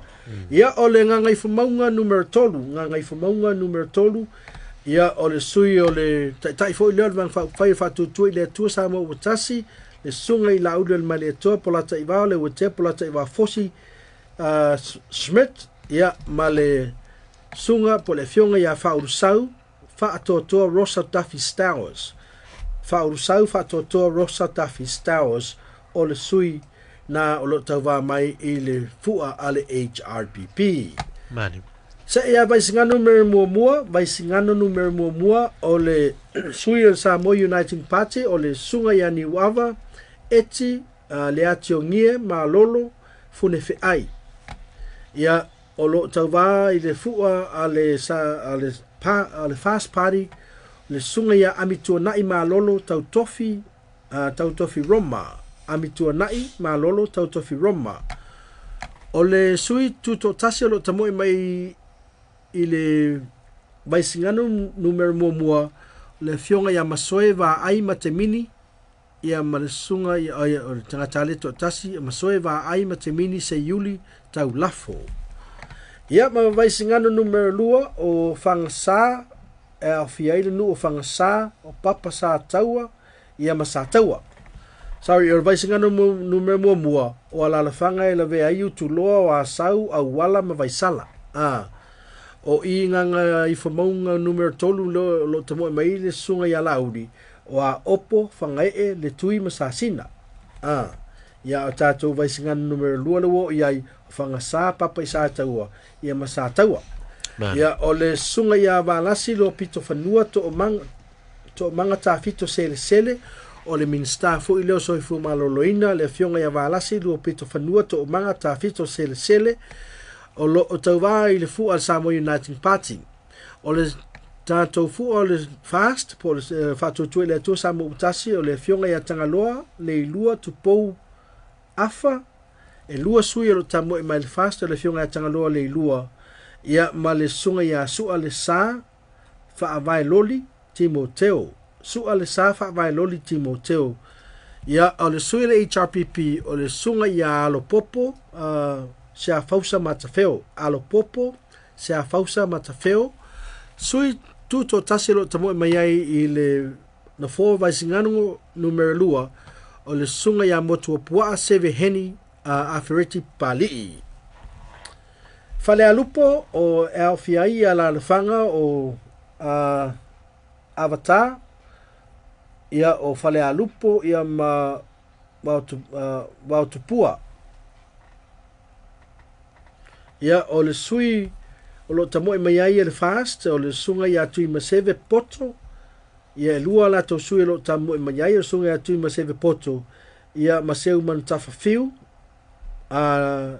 Ia o le Gagaifomauga numera 3, Gagaifomauga numera 3, ia o le sui o le taitai foi lea o le Vaega Faaupufai e faatuatua i le Atua Samoa ua tasi, le susuga i Lauli o le Malietoa Polata i Vao le Uetea Polata i Vao Fosi Schmidt, ia ma le susuga po le afioga ia Faaulusau Faatoatoa Rosa Duffy Stowers. Faaulusau Faatoatoa Rosa Duffy Stowers o le sui na o lo tauvā mai i le fua a le HRPP. Mani. Se ia Vaisigano numera 1, Vaisigano numera 1 o le sui o le Samoa Uniting Party o le susuga ia Niuava Eti le Ationgie Malolo Funefeai. Ia o lo tauvā i le fua a le Fast Party le susuga ia Amituanai Malolo Tautofi Tautofi Roma. Amituanai Malolo Tautofi Roma. O le sui tutoatasi o lo tamoe mai i le Vaisigano numera 1 le afioga ia Masoe Vaai Matemini ia ma le susuga ia o le tagata le toatasi Masoe Vaai Matemini Seiuli Taulafo. Ia ma Vaisigano numera 2 o Fagasa e aofia ai le nuu o Fagasa o Papa Sataua ia ma Sataua. Sorry, o le Vaisigano numera 1 o alalafaga e lavea ai Utuloa o Asau, Auala ma Vaisala. O i Gagaifomauga numera 3 lo tamoe mai le susuga ia Lauli o a Opo, Fagaee, le Tui ma Sasina. Ia o tatou Vaisigano numera 2 le ua o i ai o Fagasa, Papa i Sataua ia ma Sataua. Ia o le susuga ia Valasi lo Pito Fanua To'omaga Tafito Selesele o le Minista foi lea o Soifua Maloloina le afioga ia Valasi lo Pito Fanua To'omaga Tafito Selesele o lo o tauvā i le fua a le Samoa Uniting Party. O le tatou fua o le Fast po o le faatuatua i le Atua Samoa ua tasi o le afioga ia Tagaloa Leilua Tupou Afa e lua sui o lo tamoe mai le Fast o le afioga ia Tagaloa Leilua ia ma le susuga ia Sua le Sa Faavae Loli Timoteo. Sua le Sa Faavae Loli Timoteo. Ia o le sui le HRPP o le susuga ia Alopopo Seafausa Matafeo. Alopopo Seafausa Matafeo. Sui tutoatasi o lo tamoe mai ai i le nofoa Vaisigano numera 2 o le susuga ia Motuopuaa Seveheni Afereti Palii. Falealupo o e aofia ai ia alalafaga o Avatar ia o Falealupo ia ma Vaotupua. Ia o le sui o lo tamoe mai ai le Fast o le susuga ia Tuimaseve Poto. Ia e lua latou sui o lo tamoe mai ai o le susuga ia Tuimaseve Poto Ia ma Seumanutafa Fiu, a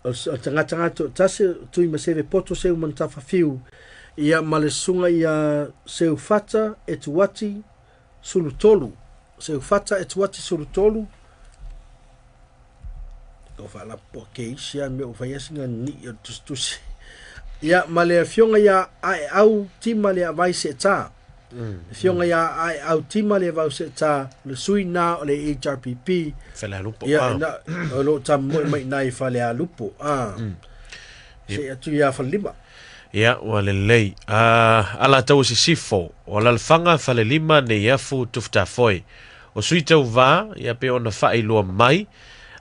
o le tagata ga toatasi o Tuimaseve Poto Seumanutafa Fiu, ia ma le susuga ia Seufata Etuati Sulutolu. Seufata Etuati Sulutolu, o faalapopoa keisi a mea ua fai sina ni'i o le tusitusi. Ia ma le afioga ia Aeau Tima Leavai Seeta. Afioga ia Aeau Tima Leavai Seeta, le sui na o le HRPP. Falealupo. Ia, na, o lo o tamoe mai i Falealupo. Se atu ia Falelima. Ia, ua lelei. Alataua Sisifo, o Alalafaga Falelima Neiafu Tufutafoe. O sui tauvā, ia pe ona faailoa mai.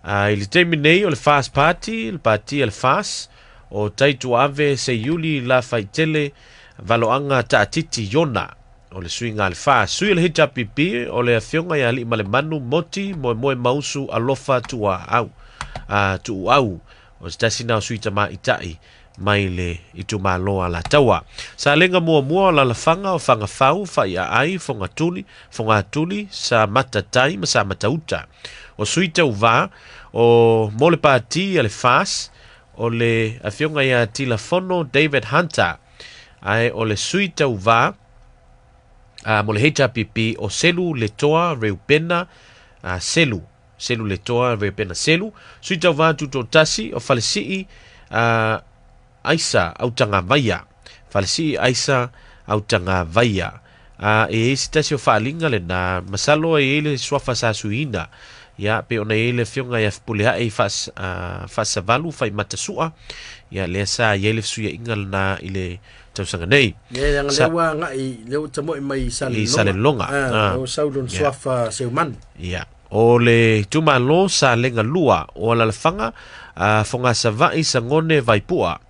I le taimi nei o le FAST Party, le pati a le FAST, o Taituave Seiuli Lafaitele Valoaga Taatiti Iona, o le suiga a le FAST. Sui o le HRPP, o le afioga ia Aliimalemanu Moti Moemoe Mausu Alofa Tuuau, Tuuau, o se tasi na o sui tamaitai mai le itumalo Alataua. Salega muamua o Alalafaga o Fagafau, Faiaai, Fogatuli, Fogatuli, Samatatai ma Samatauta. O sui tauvā o mo le pati a le FAST, o le afioga ia Tilafono David Hunter, ae o le sui tauvā mo le HRPP o Selu Letoa Reupena Selu. Selu Letoa Reupena Selu. Sui tauvā tutotasi o Falesii Aisa Autagavaia. Falesii Aisa Autagavaia. E i se tasi o faaaliga lena, masalo e i ai le suafa sa suiina. Ia, pe ona i ai le afioga ia Fepuleai Faasavalu Faimatasua. Ia, lea sa i ai le fesuiaiga lena i le tausaga nei. Ia, leaga lea ua agai, lea ua tamoe mai i I Salelologa. Lea ua sau lona suafa Seumanu. Ia. O le itumalo Salega 2 o Alalafaga, Fogasavaii Sagone Vaipua.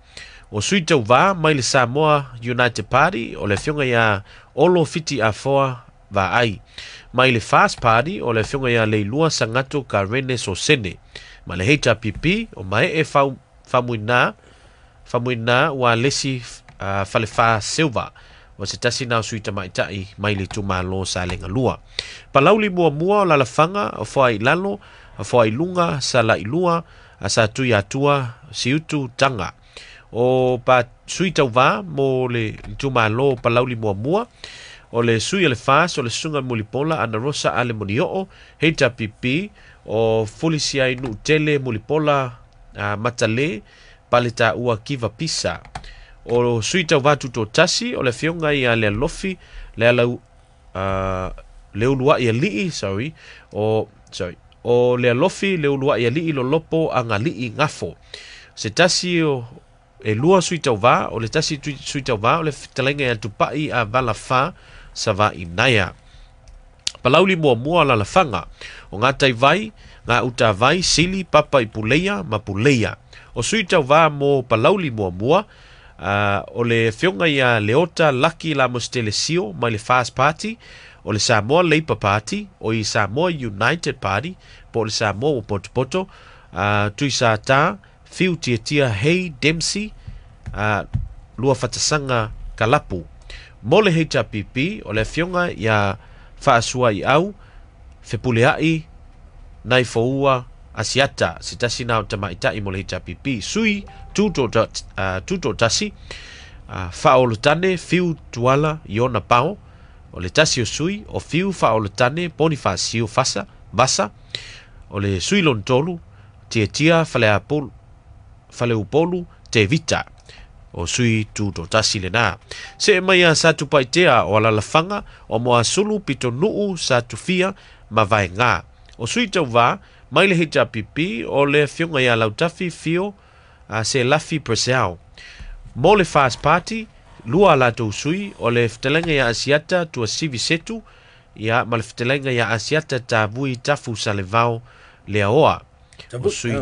O sui tauvā mai le Samoa United Party, o le afioga ia Olo Fiti Afoa Vaai. Mai le FAST Party, o le afioga ia Leilua Sagato Karene Sosene. Ma le HRPP, o Maee Famuina, Famuina ua lesi Falefa Silva, o se tasi na o sui tamaitai mai le itumalo Salega 2. Palauli muamua o Lalafaga, o Foailalo, o Foailuga, Salailua, sa tui atua Siutu Taga. O pa sui tauvā mo le itumalo Palauli muamua, o le sui o le FAST, o le susuga Mulipola Ana Rosa Ale Monioo, HRPP, o Fulisiai Nuutele Mulipola Matale Paletaua Kiva Pisa. O sui tauvā tutotasi, o le afioga ia Lealofi le alau Leuluai Alii, sorry, o sorry, o Lealofi Leuluai Alii Lolopo Agalii Gafo. Se tasi o e lua sui tauvā, o le tasi sui tauvā o le fetalaiga ia Tupai a Valafa Savainaia. Palauli muamua Alalafaga, o Gatai Vai, Ngā Utavai, Sili, Papa i Puleia ma Puleia. O sui tauvā mo Palauli muamua, o le afioga ia Leota Laki Lamositele Sio mai le FAST Party, o le Samoa Labour Party, o i Samoa United Party, po o le Samoa ua potopoto, Tuisata, Fiu Tiatia Hei Dempsey, Luafatasaga Kalapu. Mo le HRPP, o le afioga ia Faasuaiau Fepuleai Naifoua Asiata, se tasi na o tamaitai mo le HRPP. Sui tutotasi, Faaolotane Fiu Tuala Iona Pao, o le tasi o sui, o Fiu Faaolotane Ponifasio Fasa, Vasa, o le sui lona tolu, Tiatia Faleupolu Te Vita, o sui tutotasi lena. Se mai a Satupaitea o Alalafaga, o Moasulu Pitonuu Satufia ma Vaega. O sui tauvā mai le HRPP, o le afioga ia Lautafi Fio Selafi Purcell. Mo le FAST Party, lua latou sui, o le fetalaiga ia Asiata Tuasivi Setu, ia ma le fetalaiga ia Asiata Tavui Tafu Salevao Leaoa. O sui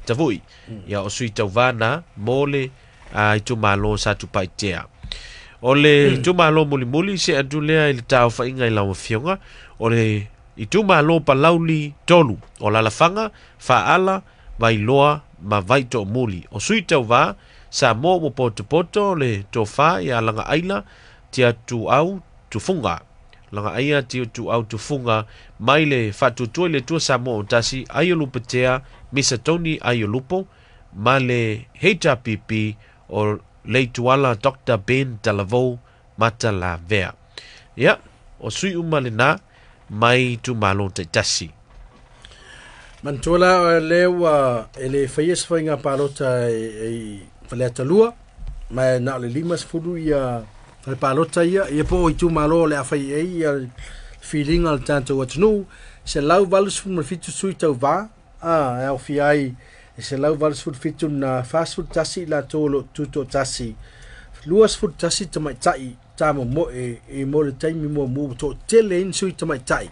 Tavui, ia o sui tauvā na mo le itumalo Satupaitea. O le itumalo mulimuli se atu lea i le taofaiga i lau afioga, o le itumalo Palauli 3, o Lalafaga, Faala, Vailoa ma Vaitoomuli. O sui tauvā Samoa ua potopoto le tofa ia Lagaaila Tiatuau Tufuga. Lagaaia Ituau Tufuga mai le Faatuatua i le Atua Samoa ua Tasi, Aiolupetea Misa Tony Aiolupo ma le HRPP o Leituala Dr Ben Talavou Matalavea. Ia, o sui uma lena mai itumalo taitasi. Manatua la o lea ua e le faia se faiga palota i Faleata 2, ma e na o le 50 ia fale palota ia, ia po o itumalo o le a fai ai ia filiga o le tatou atunuu, 187 sui tauvā, e aofia ai e 187 na 41 i latou o lo o tutoatasi, 21 tamaitai tamomoe i mo le taimi muamua ua toatele ai ni sui tamaitai.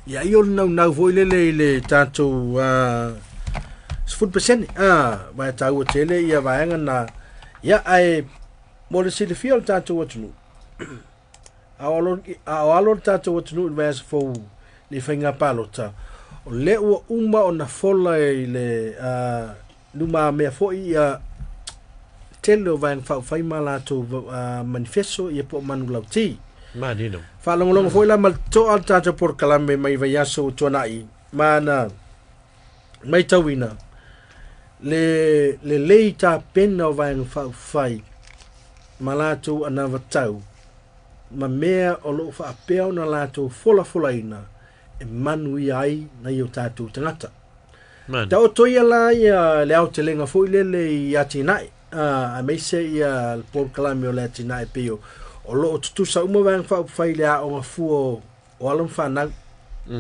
Ia ai o le naunau foi lele i le tatou 10%, ma e taua tele ia vaega na. Ia ae mo le silafia o le tatou atunuu, a o alo le tatou atunuu i le vaiaso fou le faiga palota, o lea ua uma ona fola i le lumamea foi ia tele o vaega faaupufai ma latou manifesto ia po o manulauti. Manino. Faalogologo foi la ma le toa le tatou polokalame mai vaiaso ua tuanai, ma na maitauina le lelei tapena o vaega faaupufai ma latou anavatau ma mea o loo faapea ona latou folafolaina e manuia ai nai o tatou tagata. Taoto ia la ia le aotelega foi lele i atinae, aemaise ia le polokalame o le atinae pei o loo tutusa uma vaega faaupufai i le aoga fua o alo ma fanau,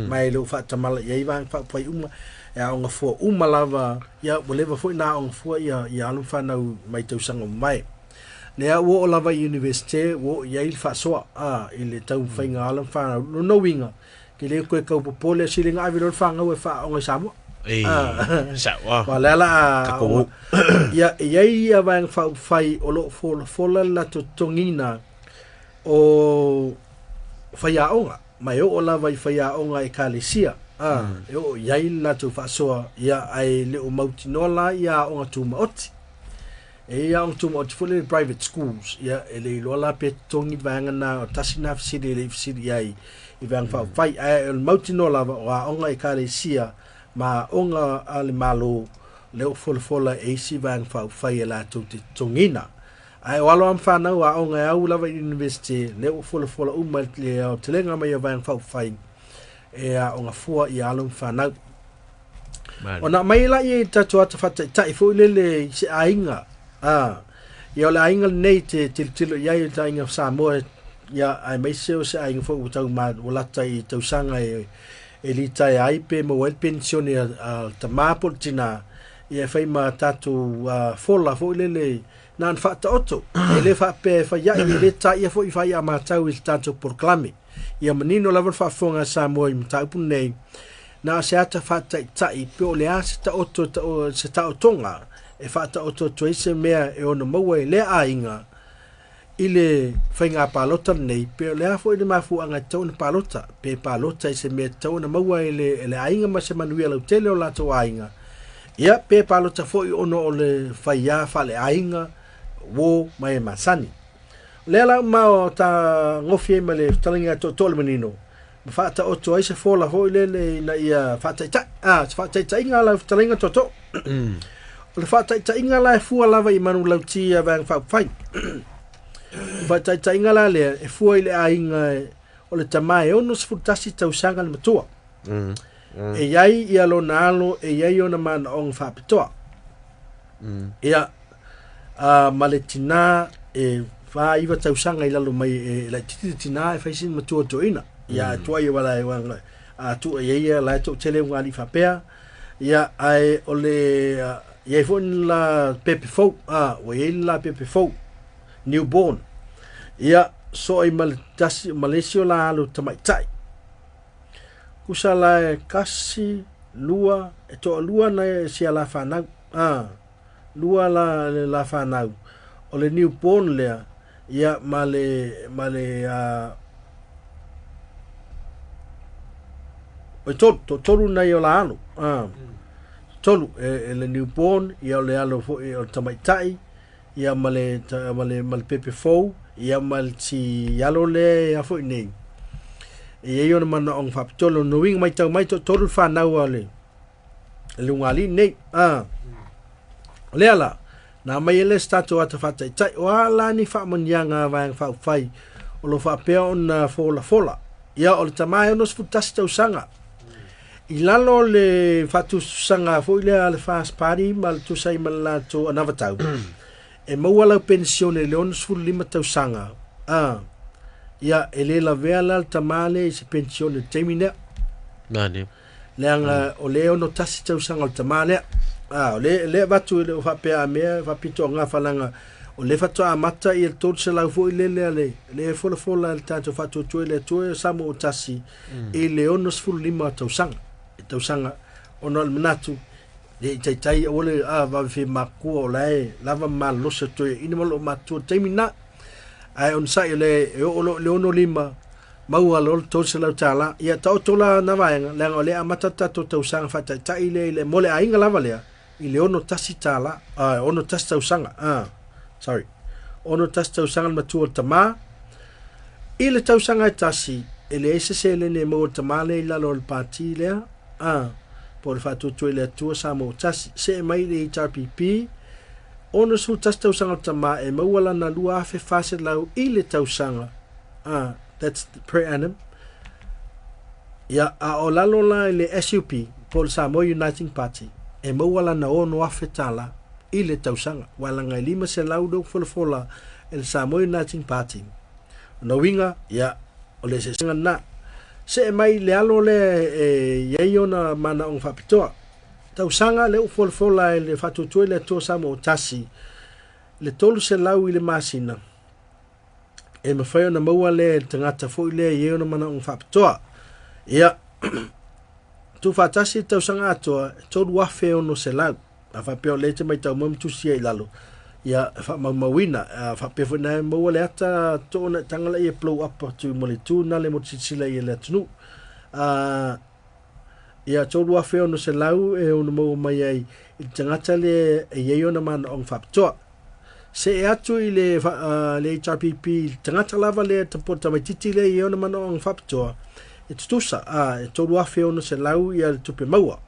ma e le o faatamala i ai vaega faaupufai uma, e aoga fua uma lava, ia ua leva foi na aoga fua ia alo ma fanau mai tausaga mamae. Lea ua oo lava i universite, ua oo i ai le faasoa i le taumafaiga alo ma fanau. Lona uiga, ke le koe kau popole sili nga ave lo le whangau e whaonga i Samoa. Sawa. Wa lea la ia ia ia vaega faaupufai o loo folafola le latou totogiina o faiaoga, ma e oo lava i faiaoga ekalesia, e oo i ai le latou faasoa, ia ae le o mautinoa la ia aoga tumaoti. E ia aoga tumaoti foi le private schools, ia e le iloa la pe totogi vaega na o tasi na fesili e le i fesili ai i vaega faaupufai, ae o le mautinoa lava o aoga ekalesia ma aoga a le Malo le o folafola e isi vaega faaupufai e latou te totogiina. Ae o alo a ma fanau aoga e au lava i university, le o folafola uma le aotelega mai o vaega faaupufai e aoga fua i alo ma fanau. Ona mai la ia i tatou ata faataitai foi lele i se aiga, ia o le aiga lenei te tilotilo i ai le aiga o Samoa, ia aemaise o se aiga foi ua tau ua lata i tausaga e litaea ai pe maua ai le penisione a tamā po o le tinā, ia e fai ma tatou fola foi lele na ona faataoto, e le faapea e fai ai, e le taia foi fai a matau i le tatou polokalame. Ia manino lava le faafofoga a Samoa i mataupu nei, na o se ata faataitai pe o le a se taoto se taotoga e faataoto atu ai se mea e ono maua i lea aiga i le faiga palota lenei, pe o le a foi le mafuaaga e tatau ona palota, pe palota i se mea e tatau ona maua e le aiga ma se manuia lautele o latou aiga, ia pe palota foi ona o le faiā faaleaiga uo ma e masani. O lea la ma o ta gofi ai ma le fetalaiga tootoo le manino, ma faataoto ai se fola foi lele ina ia faataitai, se faataitaiga la fetalaiga tootoo. O le faataitaiga la e fua lava i manulauti a vaega faaupufai. Faataitaiga la lea e fua i le aiga o le tamā e 61 tausaga le matua. E iai ia lona alo, e iai ona manaoga faapitoa. Ia ma le tinā e 49 tausaga i lalo mai e laitiiti le tinā e fai sina matua toeaina. Ia ae tuai wala e wanga a tua ia ia la e toatele o ngalii faapea. Ia ae o le iai foi ni la pepe fou, ua iai le la pepe fou, newborn. Ia so ai ma le tasi ma le isi o la alo tamaitai. Kusa la e kasi, lua, e toalua na e sia la whanau. Lua la le la whanau. O le newborn lea, ia ma le, o tolu, tolu nei o la alo. Tolu, e le newborn, ia o le alo foi o le tamaitai, ia ma le pepe fou, ia ma le ti alo lea ia foi nei. E i ai ona manaoga faapitoa. Lona uiga matau mai toatolu le fanau a le lugalii nei. O lea la, na aumai ai lea se tatou ata faataitai. O a la ni faamanuiaga a Vaega Faaupufai o lo o faapea ona folafola? Ia, o le tama e 61 tausaga. I lalo o le faatusatusaga foi lea a le First Party ma le tusa ai ma le latou anavatau, e maua lau penisione i le 65 tausaga, a, ia, e le lavea la le tama lea i se penisione i le taimi lea. Nani. Leaga o le 61 tausaga o le tama lea. A, o le, le avatu e le o faapea a mea faapito gafa leaga o le faatoa amata ia le 300 foi lele a le, le folafola e le tatou faatuatua i le Atua o Samoa ua tasi i le 65 tausaga. I tausaga ona o le manatu le i taitai aua le a vave fia matua o la e lava ma malolosi o toeaiina ma loo matua i le taimi lena. Ae onosai o le e oo loa i le 65 maua loa le $300. Ia taoto la na vaega leaga o lea e amata le tatou tausaga faataitai lea i le mo le aiga lava lea i le $61 a 61 tausaga a sorry 61 tausaga le matua o le tama i le tausaga e tasi e leai se seleni e maua e le tama lea i lalo o le pati lea a po o le faatuatua i le Atua Samoa ua tasi. See mai i le HRPP, 61 tausaga o le tama e maua lana 2,400 i le tausaga a that's per annum. Ia, a o lalo la i le SUP, po o le Samoa Uniting Party, e maua lana $6,000 i le tausaga. Ua laga e 500 le folafola e le Samoa Uniting Party. O na uiga, ia, o le eseesega lena. See mai i le alo lea e i ai ona manaoga faapitoa. Tausaga lea ua folafola e le Faatuatua i le Atua Samoa ua tasi, le 300 i le masina, e mafai ona maua lea e le tagata foi lea e i ai ona manaoga faapitoa. Ia, tuufaatasi le tausaga atoa, e 3,600. A faapea o lea e te matau mai ma tusi ai i lalo, ia, e faamaumauina. A faapea foi na e maua le ata toona i tanga laia e blow up atu mo le itu na le mo te silasila i le atunuu. A, ia, 3,600 e ono maua mai ai i le tagata lea e i ai ona manaoga faapitoa. See atu i le, le HRPP, i le tagata lava lea, po o le tamaitiiti lea e i ai ona manaoga faapitoa, e tutusa, a, e 3,600 ia le tupe maua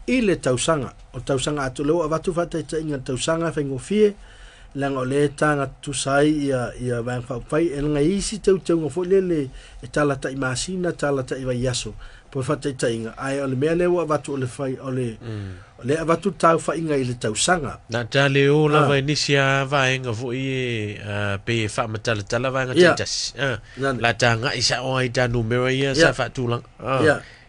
i le tausaga. O le tausaga atoa, lea ua avatu faataitaiga i le tausaga e faigofie, leaga o lea e taga tutusa ai ia, ia Vaega Faaupufai, e leaga e i ai isi teuteuga foi lele e tala tai masina, tala tai vaiaso, po o faataitaiga, ae o le mea lea ua avatu o le fai, o le, o lea e avatu le taufa'iga i le tausaga. Na ta le o lava i nisi a vaega foi e pei e faamatalatala vaega taitasi. La ta agai sa'o ai i ta numera ia sa faatulaga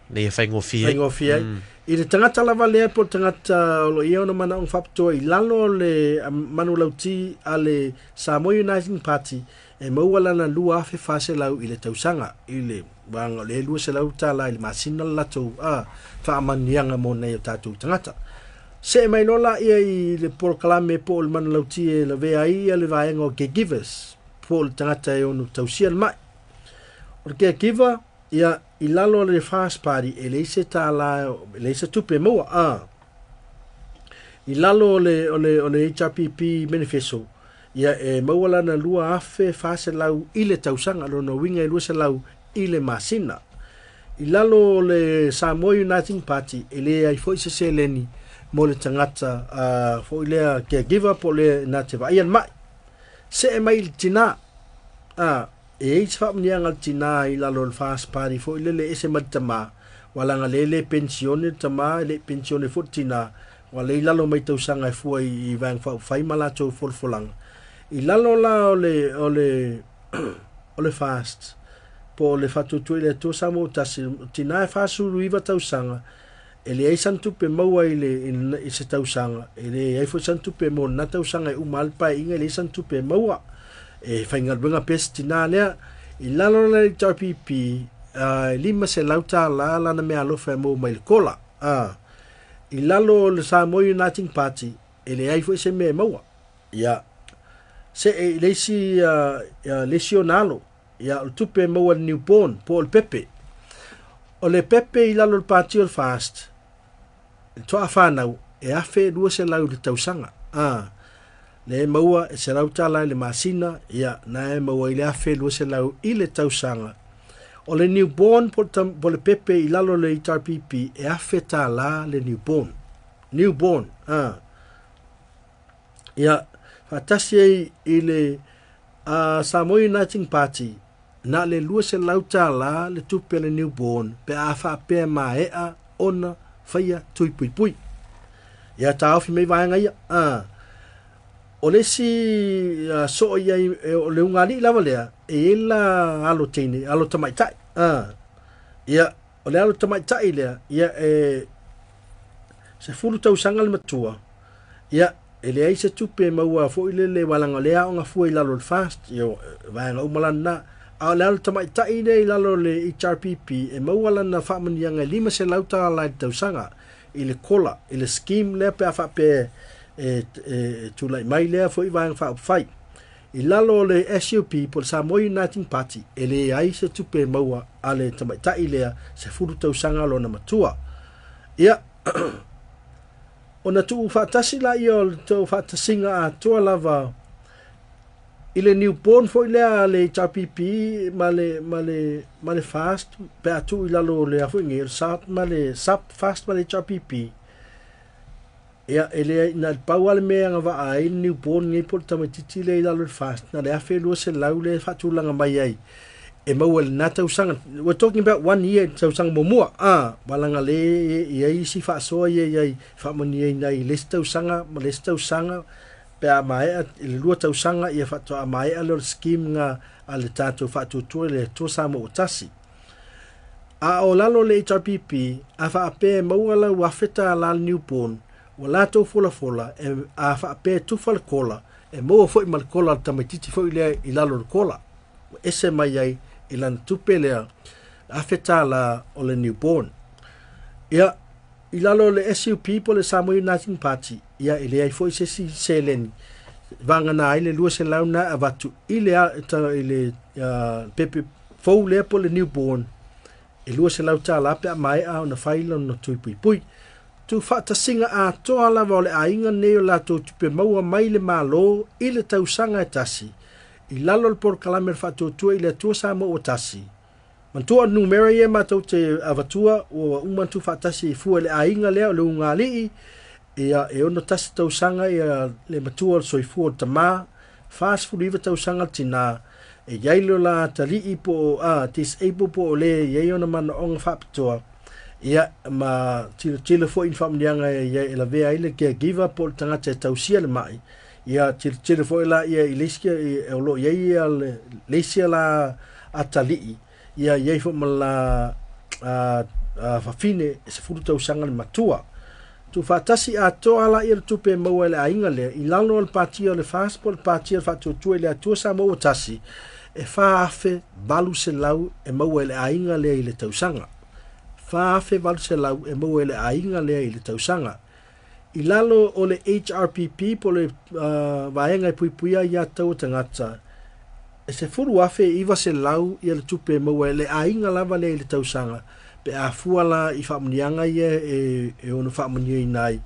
ina ia faigofie ai. Faigofie ai. I le tagata lava lea po o le tagata o lo o i ai ona manaoga faapitoa i lalo o le manulauti a le Samoa Uniting Party e maua lana $2,400 i le tausaga i le vaega o le $200 i le masina le latou faamanuiaga mo nai o tatou tagata. See mai loa laia i le polokalame po o le manulauti e lavea ai ia le vaega o caregivers po o le tagata e ono tausia le mai. O le caregiver, ia, i lalo o le First Party e leai se tala, e leai se tupe e maua. I lalo o le, o le, o le HRPP manifesto, ia e maua lana 2,400 i le tausaga, lona uiga e 200 i le masina. I lalo o le Samoa Uniting Party, e leai foi se seleni mo le tagata foi lea caregiver po o le na te vaaia le mai. See mai i le tinā, e i ai se faamanuiaga a le tinā i lalo o le First Party foi lele e ese mai le tamā, ua laga le le penisione le tamā, e le i penisione foi le tinā, ua le i lalo mai tausaga e fua i Vaega Faaupufai ma latou folafolaga. I lalo la o le, o le, o le Fast, po o le Faatuatua i le Atua Samoa ua tasi, o tinā e 49 tausaga, e leai sana tupe maua i le, i, i se tausaga, e leai foi sana tupe mo lena tausaga e uma ai le paeaiga, e leai sana tupe e maua. E faigaluega pea se tinā lea. I lalo la i le HRPP, e $500 lana meaalofa e maua mai le kola. I lalo o le Samoa Uniting Party, e leai foi se mea e maua. Ia, see i le isi, le isi ona alo, ia, o le tupe e maua i le newborn, po o le pepe. O le pepe i lalo o le pati o le Fast, le toa whanau, e 1,200 i le tausaga. Le e maua e $100 i le masina, ia, na e maua i le 1,200 i le tausaga. O le newborn po o le pepe i lalo o le HRPP e $1,000 le newborn. Newborn, a. Ia, faatasi ai i le Samoa Uniting Party, na le $200 le tupe a le newborn pe a faapea maea ona faia tui puipui. Ia taofi mai vaega ia. A. O le isi soo i ai, o le ugali'i lava lea, e i ai le la alo teine, alo tamaitai. A. Ia, o le alo tamaitai lea, ia e 10 tausaga le matua, ia e leai se tupe e maua foi lele aua leaga o lea e aoga fua i lalo o le FAST, ia vaega uma la lena. A o le alo tamaitai lea i lalo o le HRPP e maua lana faamanuiaga e $500 i le tausaga i le kola, i le scheme lea pe a faapea e tulai mai lea foi vaega faaupufai. I lalo o le SUP po o le Samoa Uniting Party, e leai se tupe e maua a le tamaitai lea 10 tausaga lona matua. Ia, ona tuufaatasi laia o le tuufaatasiga atoa lava i le newborn foi lea a le HRPP ma le, ma le, ma le FAST pe a tuu i lalo o le a foi nei, o le SAP ma le SAP, FAST ma le HRPP. Ia, e leai, na o le pau lava le mea e agavaa ai le newborn nei po o le tamaitiiti lea i lalo o le FAST, na o le $1,200 lea e faatulaga mai ai e maua i lena tausaga. We're talking about one year i le tausaga muamua, a, aua leaga o lea e i ai isi faasoa ia e i ai e faamanuiaina ai i le isi tausaga ma le isi tausaga pe a maea i le 2 tausaga ia faatoa maea lea o le scheme lena a le tatou Faatuatua i le Atua Samoa ua Tasi. A o lalo o le HRPP, a faapea e maua lau $1,000 le newborn, ua latou folafola, e, a faapea e tufa le kola, e maua foi ma le kola a le tamaitiiti foi lea i lalo o le kola, ua ese mai ai i lana tupe lea $1,000 o le newborn. Ia, i lalo o le SUP po o le Samoa Uniting Party, ia e leai foi se isi seleni vagana ai le 200 na avatu i le, i le pepe fou lea po o le newborn e $200 pe a maea ona fai lona tui puipui. Tuufaatasiga atoa lava o le aiga nei o latou tupe maua mai le Malo i le tausaga e tasi i lalo o le polokalame o le Faatuatua i le Atua Samoa ua Tasi. Manatua o numera ia matou te avatua ua uma ona tuufaatasi e fua i le aiga lea o le ugali'i, ia e 61 tausaga ia le matua o le soifua o le tama, 49 tausaga le tinā, e i ai lo la atalii po o a, disable po o le e i ai ona manaoga faapitoa, ia ma tilotilo foi i ni faamanuiaga e i ai e lavea ai le caregiver po o le tagata e tausia le mai, ia tilotilo foi la ia i le isi o lo o i ai ia le isi la atalii, ia i ai foi ma la fafine e 10 tausaga le matua. Tuufaatasi atoa la ia le tupe e maua e le aiga lea i lalo o le patia o le FAST po o le patia o le Faatuatua i le Atua Samoa ua Tasi, e $4,800 e maua e le aiga lea i le tausaga. $4,800 e maua e le aiga lea i le tausaga. I lalo o le HRPP po o le vaega e puipuia ai ia taua tagata, e $10,900 ia le tupe e maua e le aiga lava lea i le tausaga pe a fua la i faamanuiaga ia e ono faamanuiaina ai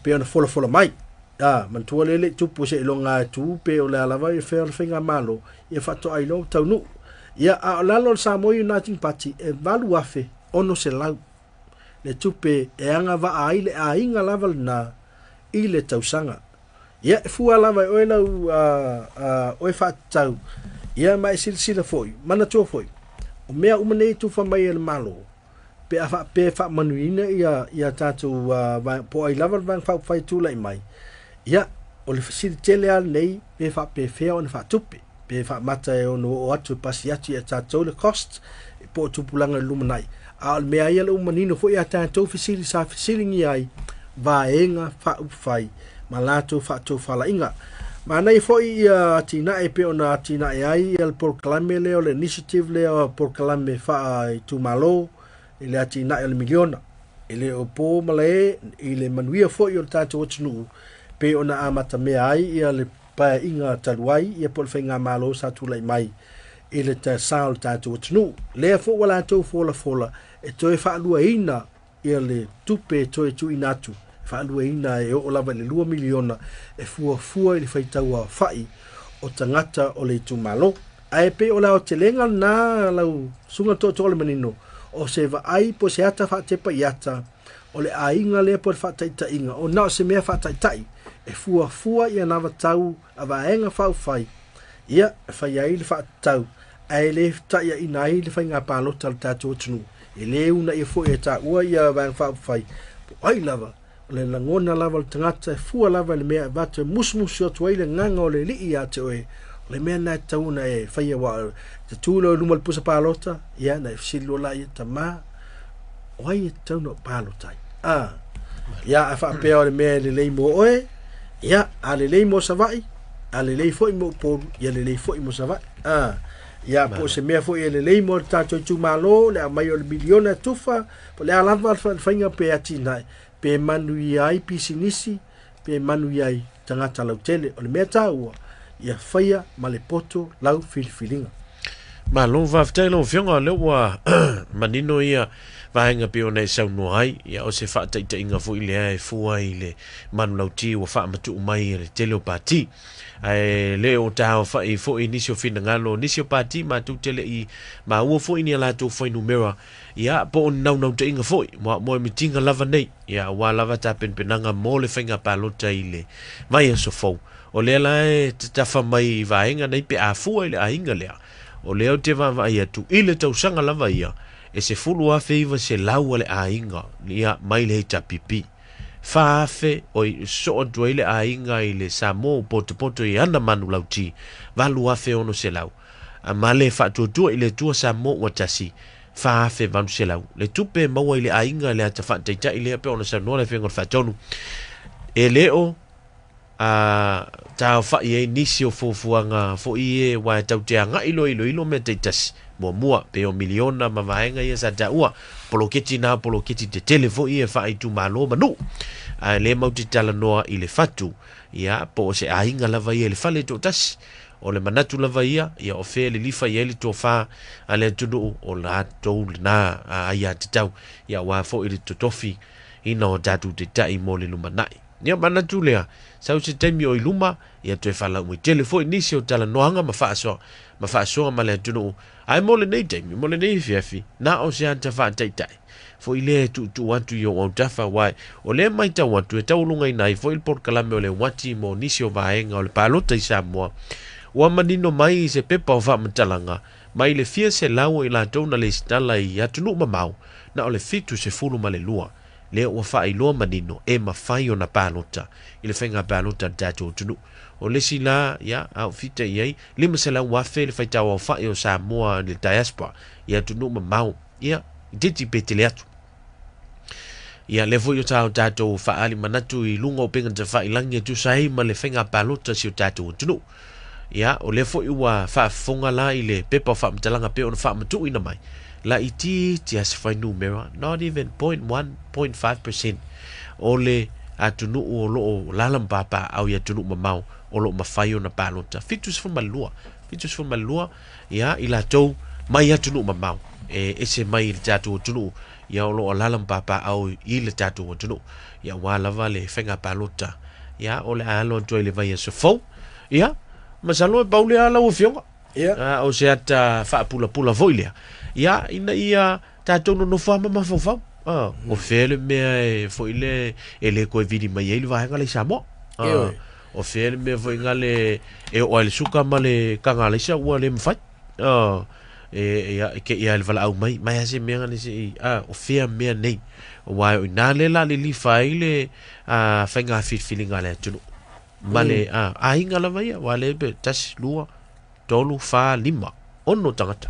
pe ona folafola mai. A, manatua lea e le i tupu seiloga e tu pe o le a lava e fea o le faigamalo, ia faatoa iloa ua taunuu. Ia, a o lalo o le Samoa Uniting Party, e $8,600 le tupe e agavaa ai le aiga lava lena i le tausaga. Ia, e fua lava e oe lau oe faatatau, ia ma e silasila foi, manatua foi, o mea uma nei e tufa mai e le Malo, pe a faapea e faamanuiina ia, ia tatou po o ai lava le Vaega Faaupufai e tulai mai, ia, o le fesili tele lava lenei, pe faapefea ona faatupe, pe faamata e ono oo atu e pasi atu ia tatou le cost, po o tupulaga i le lumanai. A o le mea ia lea ua manino foi a tatou fesili sa fesiligia ai Vaega Faaupufai ma latou faatofalaiga. Manaia foi ia atinae pei ona atinae ai ia le polokalame lea o le initiative lea o polokalame faaitumalo i le atinae o le miliona. E le o po malae i le manuia foi o le tatou atunuu pei ona amatamea ai ia le paeaiga talu ai ia po o le faigamalo sa tulai mai i le sa o le tatou atunuu. Lea foi ua latou folafola e toe faaluaina ia le tupe e toe tuuina atu, e faaluaina e oo lava i le $2 miliona e fuafua i le faitauaofai o tagata o le itumalo. Ae pei o le aotelega lena lau susuga tootoo o le manino, o se vaai po o se ata faatepa i ata o le aiga lea po o le faataitaiga, o na o se mea faataitai e fuafua i anavatau a vaega faaupufai, ia, e fai ai le faatatau, ae le ta'ia'iina ai le faiga palota a le tatou atunuu. E lē uunaia foi e taua ia vaega faaupufai, po o ai lava, o le lagona lava o le tagata e fua lava i le mea e avatu e musumusu atu ai le agaga o le Alii ia te oe, o le mea lena e tatau ona e faia, aua e te tu loa i luma o le pusa palota, ia ona e fesili loa lea, tama, o ai e tatau ona ou palota ai? A, ia, a faapea o le mea e lelei mo oe, ia, a lelei mo Savaii, a lelei foi mo Upolu, ia lelei foi mo Savaii. A, ia, po o se mea foi e lelei mo le tatou itumalo, le aumai o le miliona e tufa, po o le a lava le faiga pe atinae, pe manuia ai pisinisi, pe manuia ai tagata lautele. O le mea taua, ia faia ma le poto lau filifiliga. Malo faafetai lau Afioga, o lea ua manino ia vaega pei ona e saunoa ai. Ia, o se faataitaiga foi lea e fua i le manulauti ua faamatuu mai e le tele o pati. Ae le o taaofai foi nisi o finagalo, nisi o pati matou te le i maua foi ni a latou fuainumera, ia, po o ni naunautaiga foi mo mitiga lava nei, ia, aua lava tapenapenaga mo le faiga palota i le vaiaso fou. O lea la e tatafa mai i vaega nei pe a fua i le aiga lea, o lea ou te vaavaai atu i le tausaga lava ia, e 10,900 a le aiga, ia, mai le HRPP. 4,000 oi soo atu ai le aiga i le Samoa potopoto i ana manulauti, 8,600. A ma le faatuatua i le Atua Samoa ua tasi, 4,800. Le tupe maua i le aiga le ata faataitai lea pe ona saunoa le Afioga o le Faatonu. E le o a taofa'i ai nisi o fuafuaga foi e ua e tau te aga'i loa iloilo mea taitasi. Muamua, pe o miliona ma vaega ia sa taua, poloketi na poloketi tetele foi e faaitumalo ma nuu. Ae le mau te talanoa i le fatu, ia, po o se aiga lava ia i le fale toatasi. O le manatu lava ia, ia o fea lilifa i ai le tofa a le atunuu, o latou lena aiatatau, ia aua foi le totofi ina o tatou taitai mo le lumanai. Ia manatu lea, sau se taimi o i luma, ia toe faalaumai tele foi nisi o talanoaga ma faasoa, ma faasoa ma le atunuu. Ae mo lenei taimi, mo lenei afiafi, na o se ata faataitai foi lea e tuutuu atu i ou autafa, aua o lea matau atu e taualugaina ai foi le polokalame o le uati mo nisi o vaega o le palota i Samoa. Ua manino mai i se pepa o faamatalaga, mai le fia selau o i latou na lesitala i atunuu mamao, na o le 72 lea ua faailoa manino e mafai ona palota i le faiga palota a le tatou atunuu. O le isi la, ia, a o fita i ai, 500,000 le faitauaofa'i o Samoa i le diaspora i atunuu mamao, ia, itiiti pe tele atu. Ia, lea foi o tā o tatou faaali manatu i luga o upega tafailagi e tusa ai ma le faiga palota si o tatou atunuu. Ia, o lea foi ua faafofoga la i le pepa o faamatalaga pe ona faamatuuina mai, laitiiti lava se fuainumera, not even 0.1.5% o le atunuu o lo o alaala ma papaaao i atunuu mamao o lo o mafai ona palota. 72, 72, ia, i latou mai atunuu mamao e ese mai i le tatou atunuu, ia, o lo o alaala ma papaaao i le tatou atunuu, ia, aua lava le faiga palota, ia, o le a alo atu ai i le vaiaso fou. Ia, masalo e pau lea lau Afioga. Ia. O se ata faapulapula foi lea, ia, ina ia tatou nonofo lava ma mafaufau. O fea le mea e foi le e le toe vili mai ai le vaega lea i Samoa. Ioe. O fea le mea foi ngale e oo ai le suka ma le kagalaisa ua le mafai. E, ia, e ke ia le valaau mai, mai a se mea ngale se i, o fea mea nei. Aua o ina le la lilifa ai le faiga filifiliga a le atunuu. Ma le aiga lava ia, aua le pe 1, 2, 3, 4, 5, 6 tagata.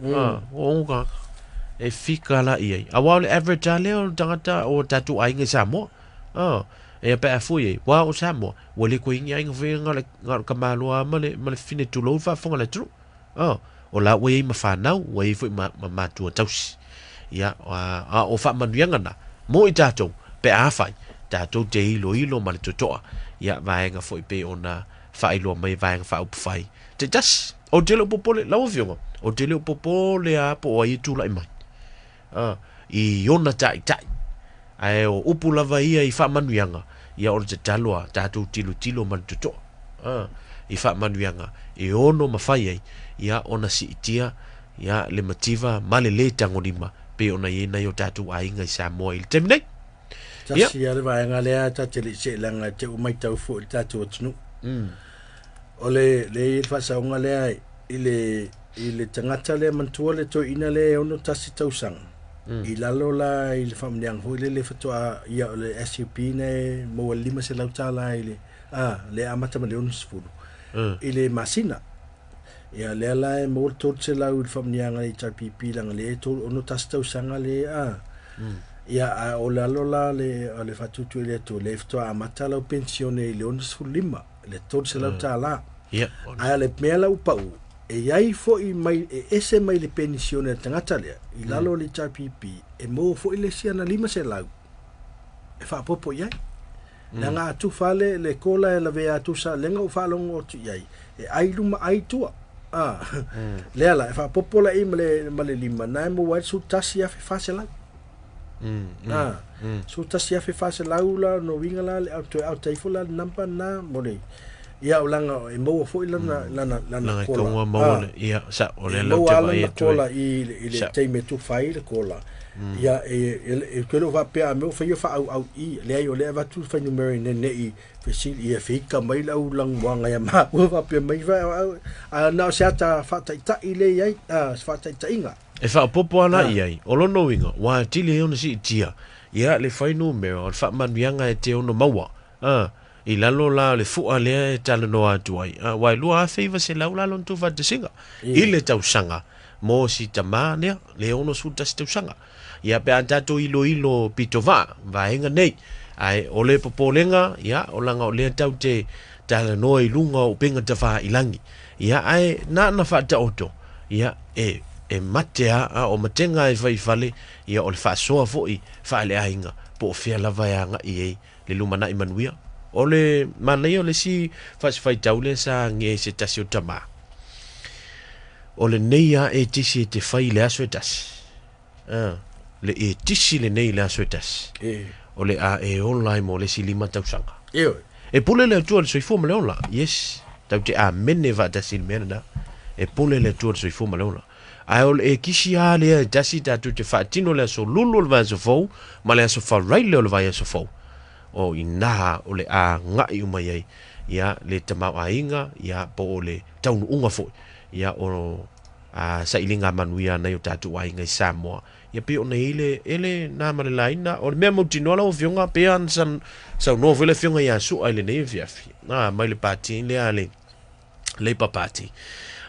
6 tagata. E fika la i ai. Aua o le average lava lea o le tagata o tatou aiga i Samoa. E pe a fua i ai, aua o Samoa, ua le toe i ai ni aiga foi na o le tamaloa ma le fafine tulou le faafofoga a le atunuu. O la ua i ai ma fanau, ua i ai foi ma matua tausi. Ia, a o faamanuiaga na, mo i tatou, pe a fai, tatou te iloilo ma le totoa, ia, vaega foi pei ona faailoa mai vaega faaupufai taitasi. Ou te le o popole, lau Afioga, ou te le o popole lava po o ai e tulai mai, i ona taitai. Ae o upu lava ia i faamanuiaga, ia o le tatalo a tatou tilotilo ma le totoa, i faamanuiaga e ono mafai ai ia ona siitia ia le mativa ma le lē tagolima pei ona i ai nai o tatou aiga i Samoa i le taimi nei. Ia. Tasi lava le vaega lea ta te le i see leaga e te ua matau foi i le tatou atunuu. O le le i le faasaoga lea i le i le tagata lea manatua le toeaina lea e 61 tausaga i lalo la i le faamanuiaga foi lele faatoa ia o le SUP na e maua le $500 i le a le amata ma le 60 i le masina. Ia lea la e maua le 300 i le faamanuiaga i HRPP leaga lea e 61 tausaga le a. Ia a o lalo la le o le faatutu i le atu lea faatoa amata lau penisione i le 65 le $300. Ia. Ae o le mea la ua pau, e i ai foi mai, e ese mai le penisione a le tagata lea, i lalo o le HRPP, e maua foi le isi ana 500 e faaopoopo i ai. Leaga a tufa le, le kola e lavea atu sa, leaga ua faalogo atu i ai, e ai luma ai tua. Ah, lea la, e faaopoopo la i ma le, ma le lima, na e maua ai le 11,400. Ah, 11,400 la, no uiga la, le au toe au taifo la le number na, mo le, ia o langa e maua foi lana, lana, lana Lana kola. kaunga maua Ah, le, ia, sa, o e le lau maua te lana vaai atu kola ai. i le, i le Sa. taimi e tufa ai le kola. Ia, e, e, e, te leo faapea a mea o faia faaauau i, leai o lea e avatu le fuainumera ina ne i fesili, ia feika mai lau lanumoaga ia maua faapea mai faaauau. A na o se ata faataitai lea i ai, a, se faataitaiga. E faaopoopo ala Ah. i ai, o lona uiga, ua atili ai ona siitia, ia le fuainumera o le faamanuiaga e te ono maua, a, i lalo la o le fua lea e talanoa atu ai, a, ua e 2,900 la lona tuufaatasiga, i le tausaga, mo si tamā lea, le 61 tausaga. Ia pe a tatou iloilo pitovaa, vaega nei, ae o le popolega, ia, o laga o lea tau te talanoa i luga o upenga tafailagi. Ia, ae na na faataoto, ia, e, e mate a, a o matenga e faifale, ia o le faasoa foi faaleaiga, po o fea lava e agai ai le lumanai manuia. O le manaia o le isi faasifaitau lea sa agi ai se tasi o tamā. O lenei a e tisi e te fai i le aso e tasi. Ah, le e tisi lenei i le aso e tasi. E. O le a e ola ai mo le isi 5 tausaga. E oi. E pule le Atua i le soifua ma le ola. Yes. Tau te amene faatasi i le mea lena. E pule le Atua i le soifua ma le ola. Ae o le e kisi a lea e tasi tatou te faatino le aso lulu o le vaiaso fou ma le aso faraile o le vaiaso fou. O ina o le a ngai uma i ai, ia, le tamaoaiga, ia, po o le taunuuga foi, ia, o a sailiga manuia nai o tatou aiga i Samoa. Ia pei ona i ai le ele na ma le laina. O le mea mautinoa lau afioga, pei lava ona saunoa foi le afioga ia Sua i lenei afiafi, a, mai le pati lea le Labour Party,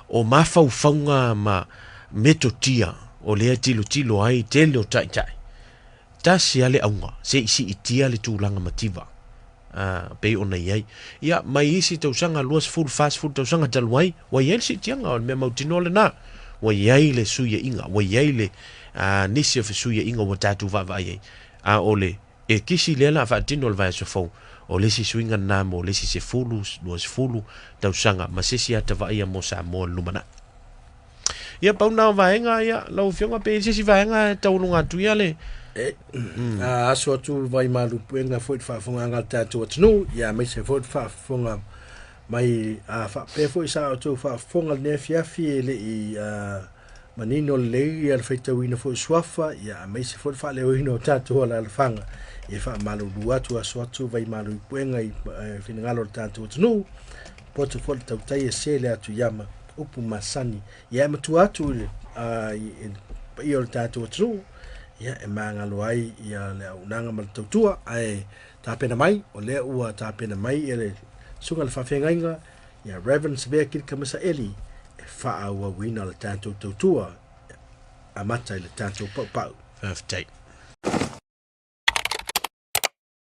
o mafaufauga ma metotia o lea tilotilo ai tele o taitai. Tasi lava le auga, se i siitia le tulaga mativa. A, pei ona i ai. Ia, mai isi tausaga, 20, 40 tausaga talu ai, ua i ai le siitiaga o le mea mautinoa lena. Ua i ai le suiaiga, ua i ai le a, nisi o fesuiaiga ua tatou vaavaai ai. A o le e kisi lea la faatino le vaiaso fou, o le isi suiga lena mo le isi 10, 20 tausaga ma se isi ata vaaia mo Samoa i le lumanai. Ia, pau na o vaega, ia, lau afioga, pe i se isi vaega e taualuga atu ia le... E, a aso atu vai malupuega foi le faafofogaga a le tatou atunuu, ia aemaise foi le faafofoga mai a faapea foi sa outou faafofoga lenei afiafi e le i a, manino lelei ia le faitauina foi o suafa, ia aemaise foi le faaleoina o tatou alaalafaga. Ia faamalulu atu aso atu vai malupuega i finagalo o le tatou atunuu, poto foi le tautai e se le atu iama upu masani. Ia e matua atu i le, a, i le paia o le tatou atunuu, ia e magalo ai ia le auaunaga ma le tautua, ae tapena mai, o lea ua tapena mai ia le susuga i le faafeagaiga, ia Reverend Savea Kilika Masaeli, e faaauauina le tatou tautua, amata i le tatou paupau. Faafetai.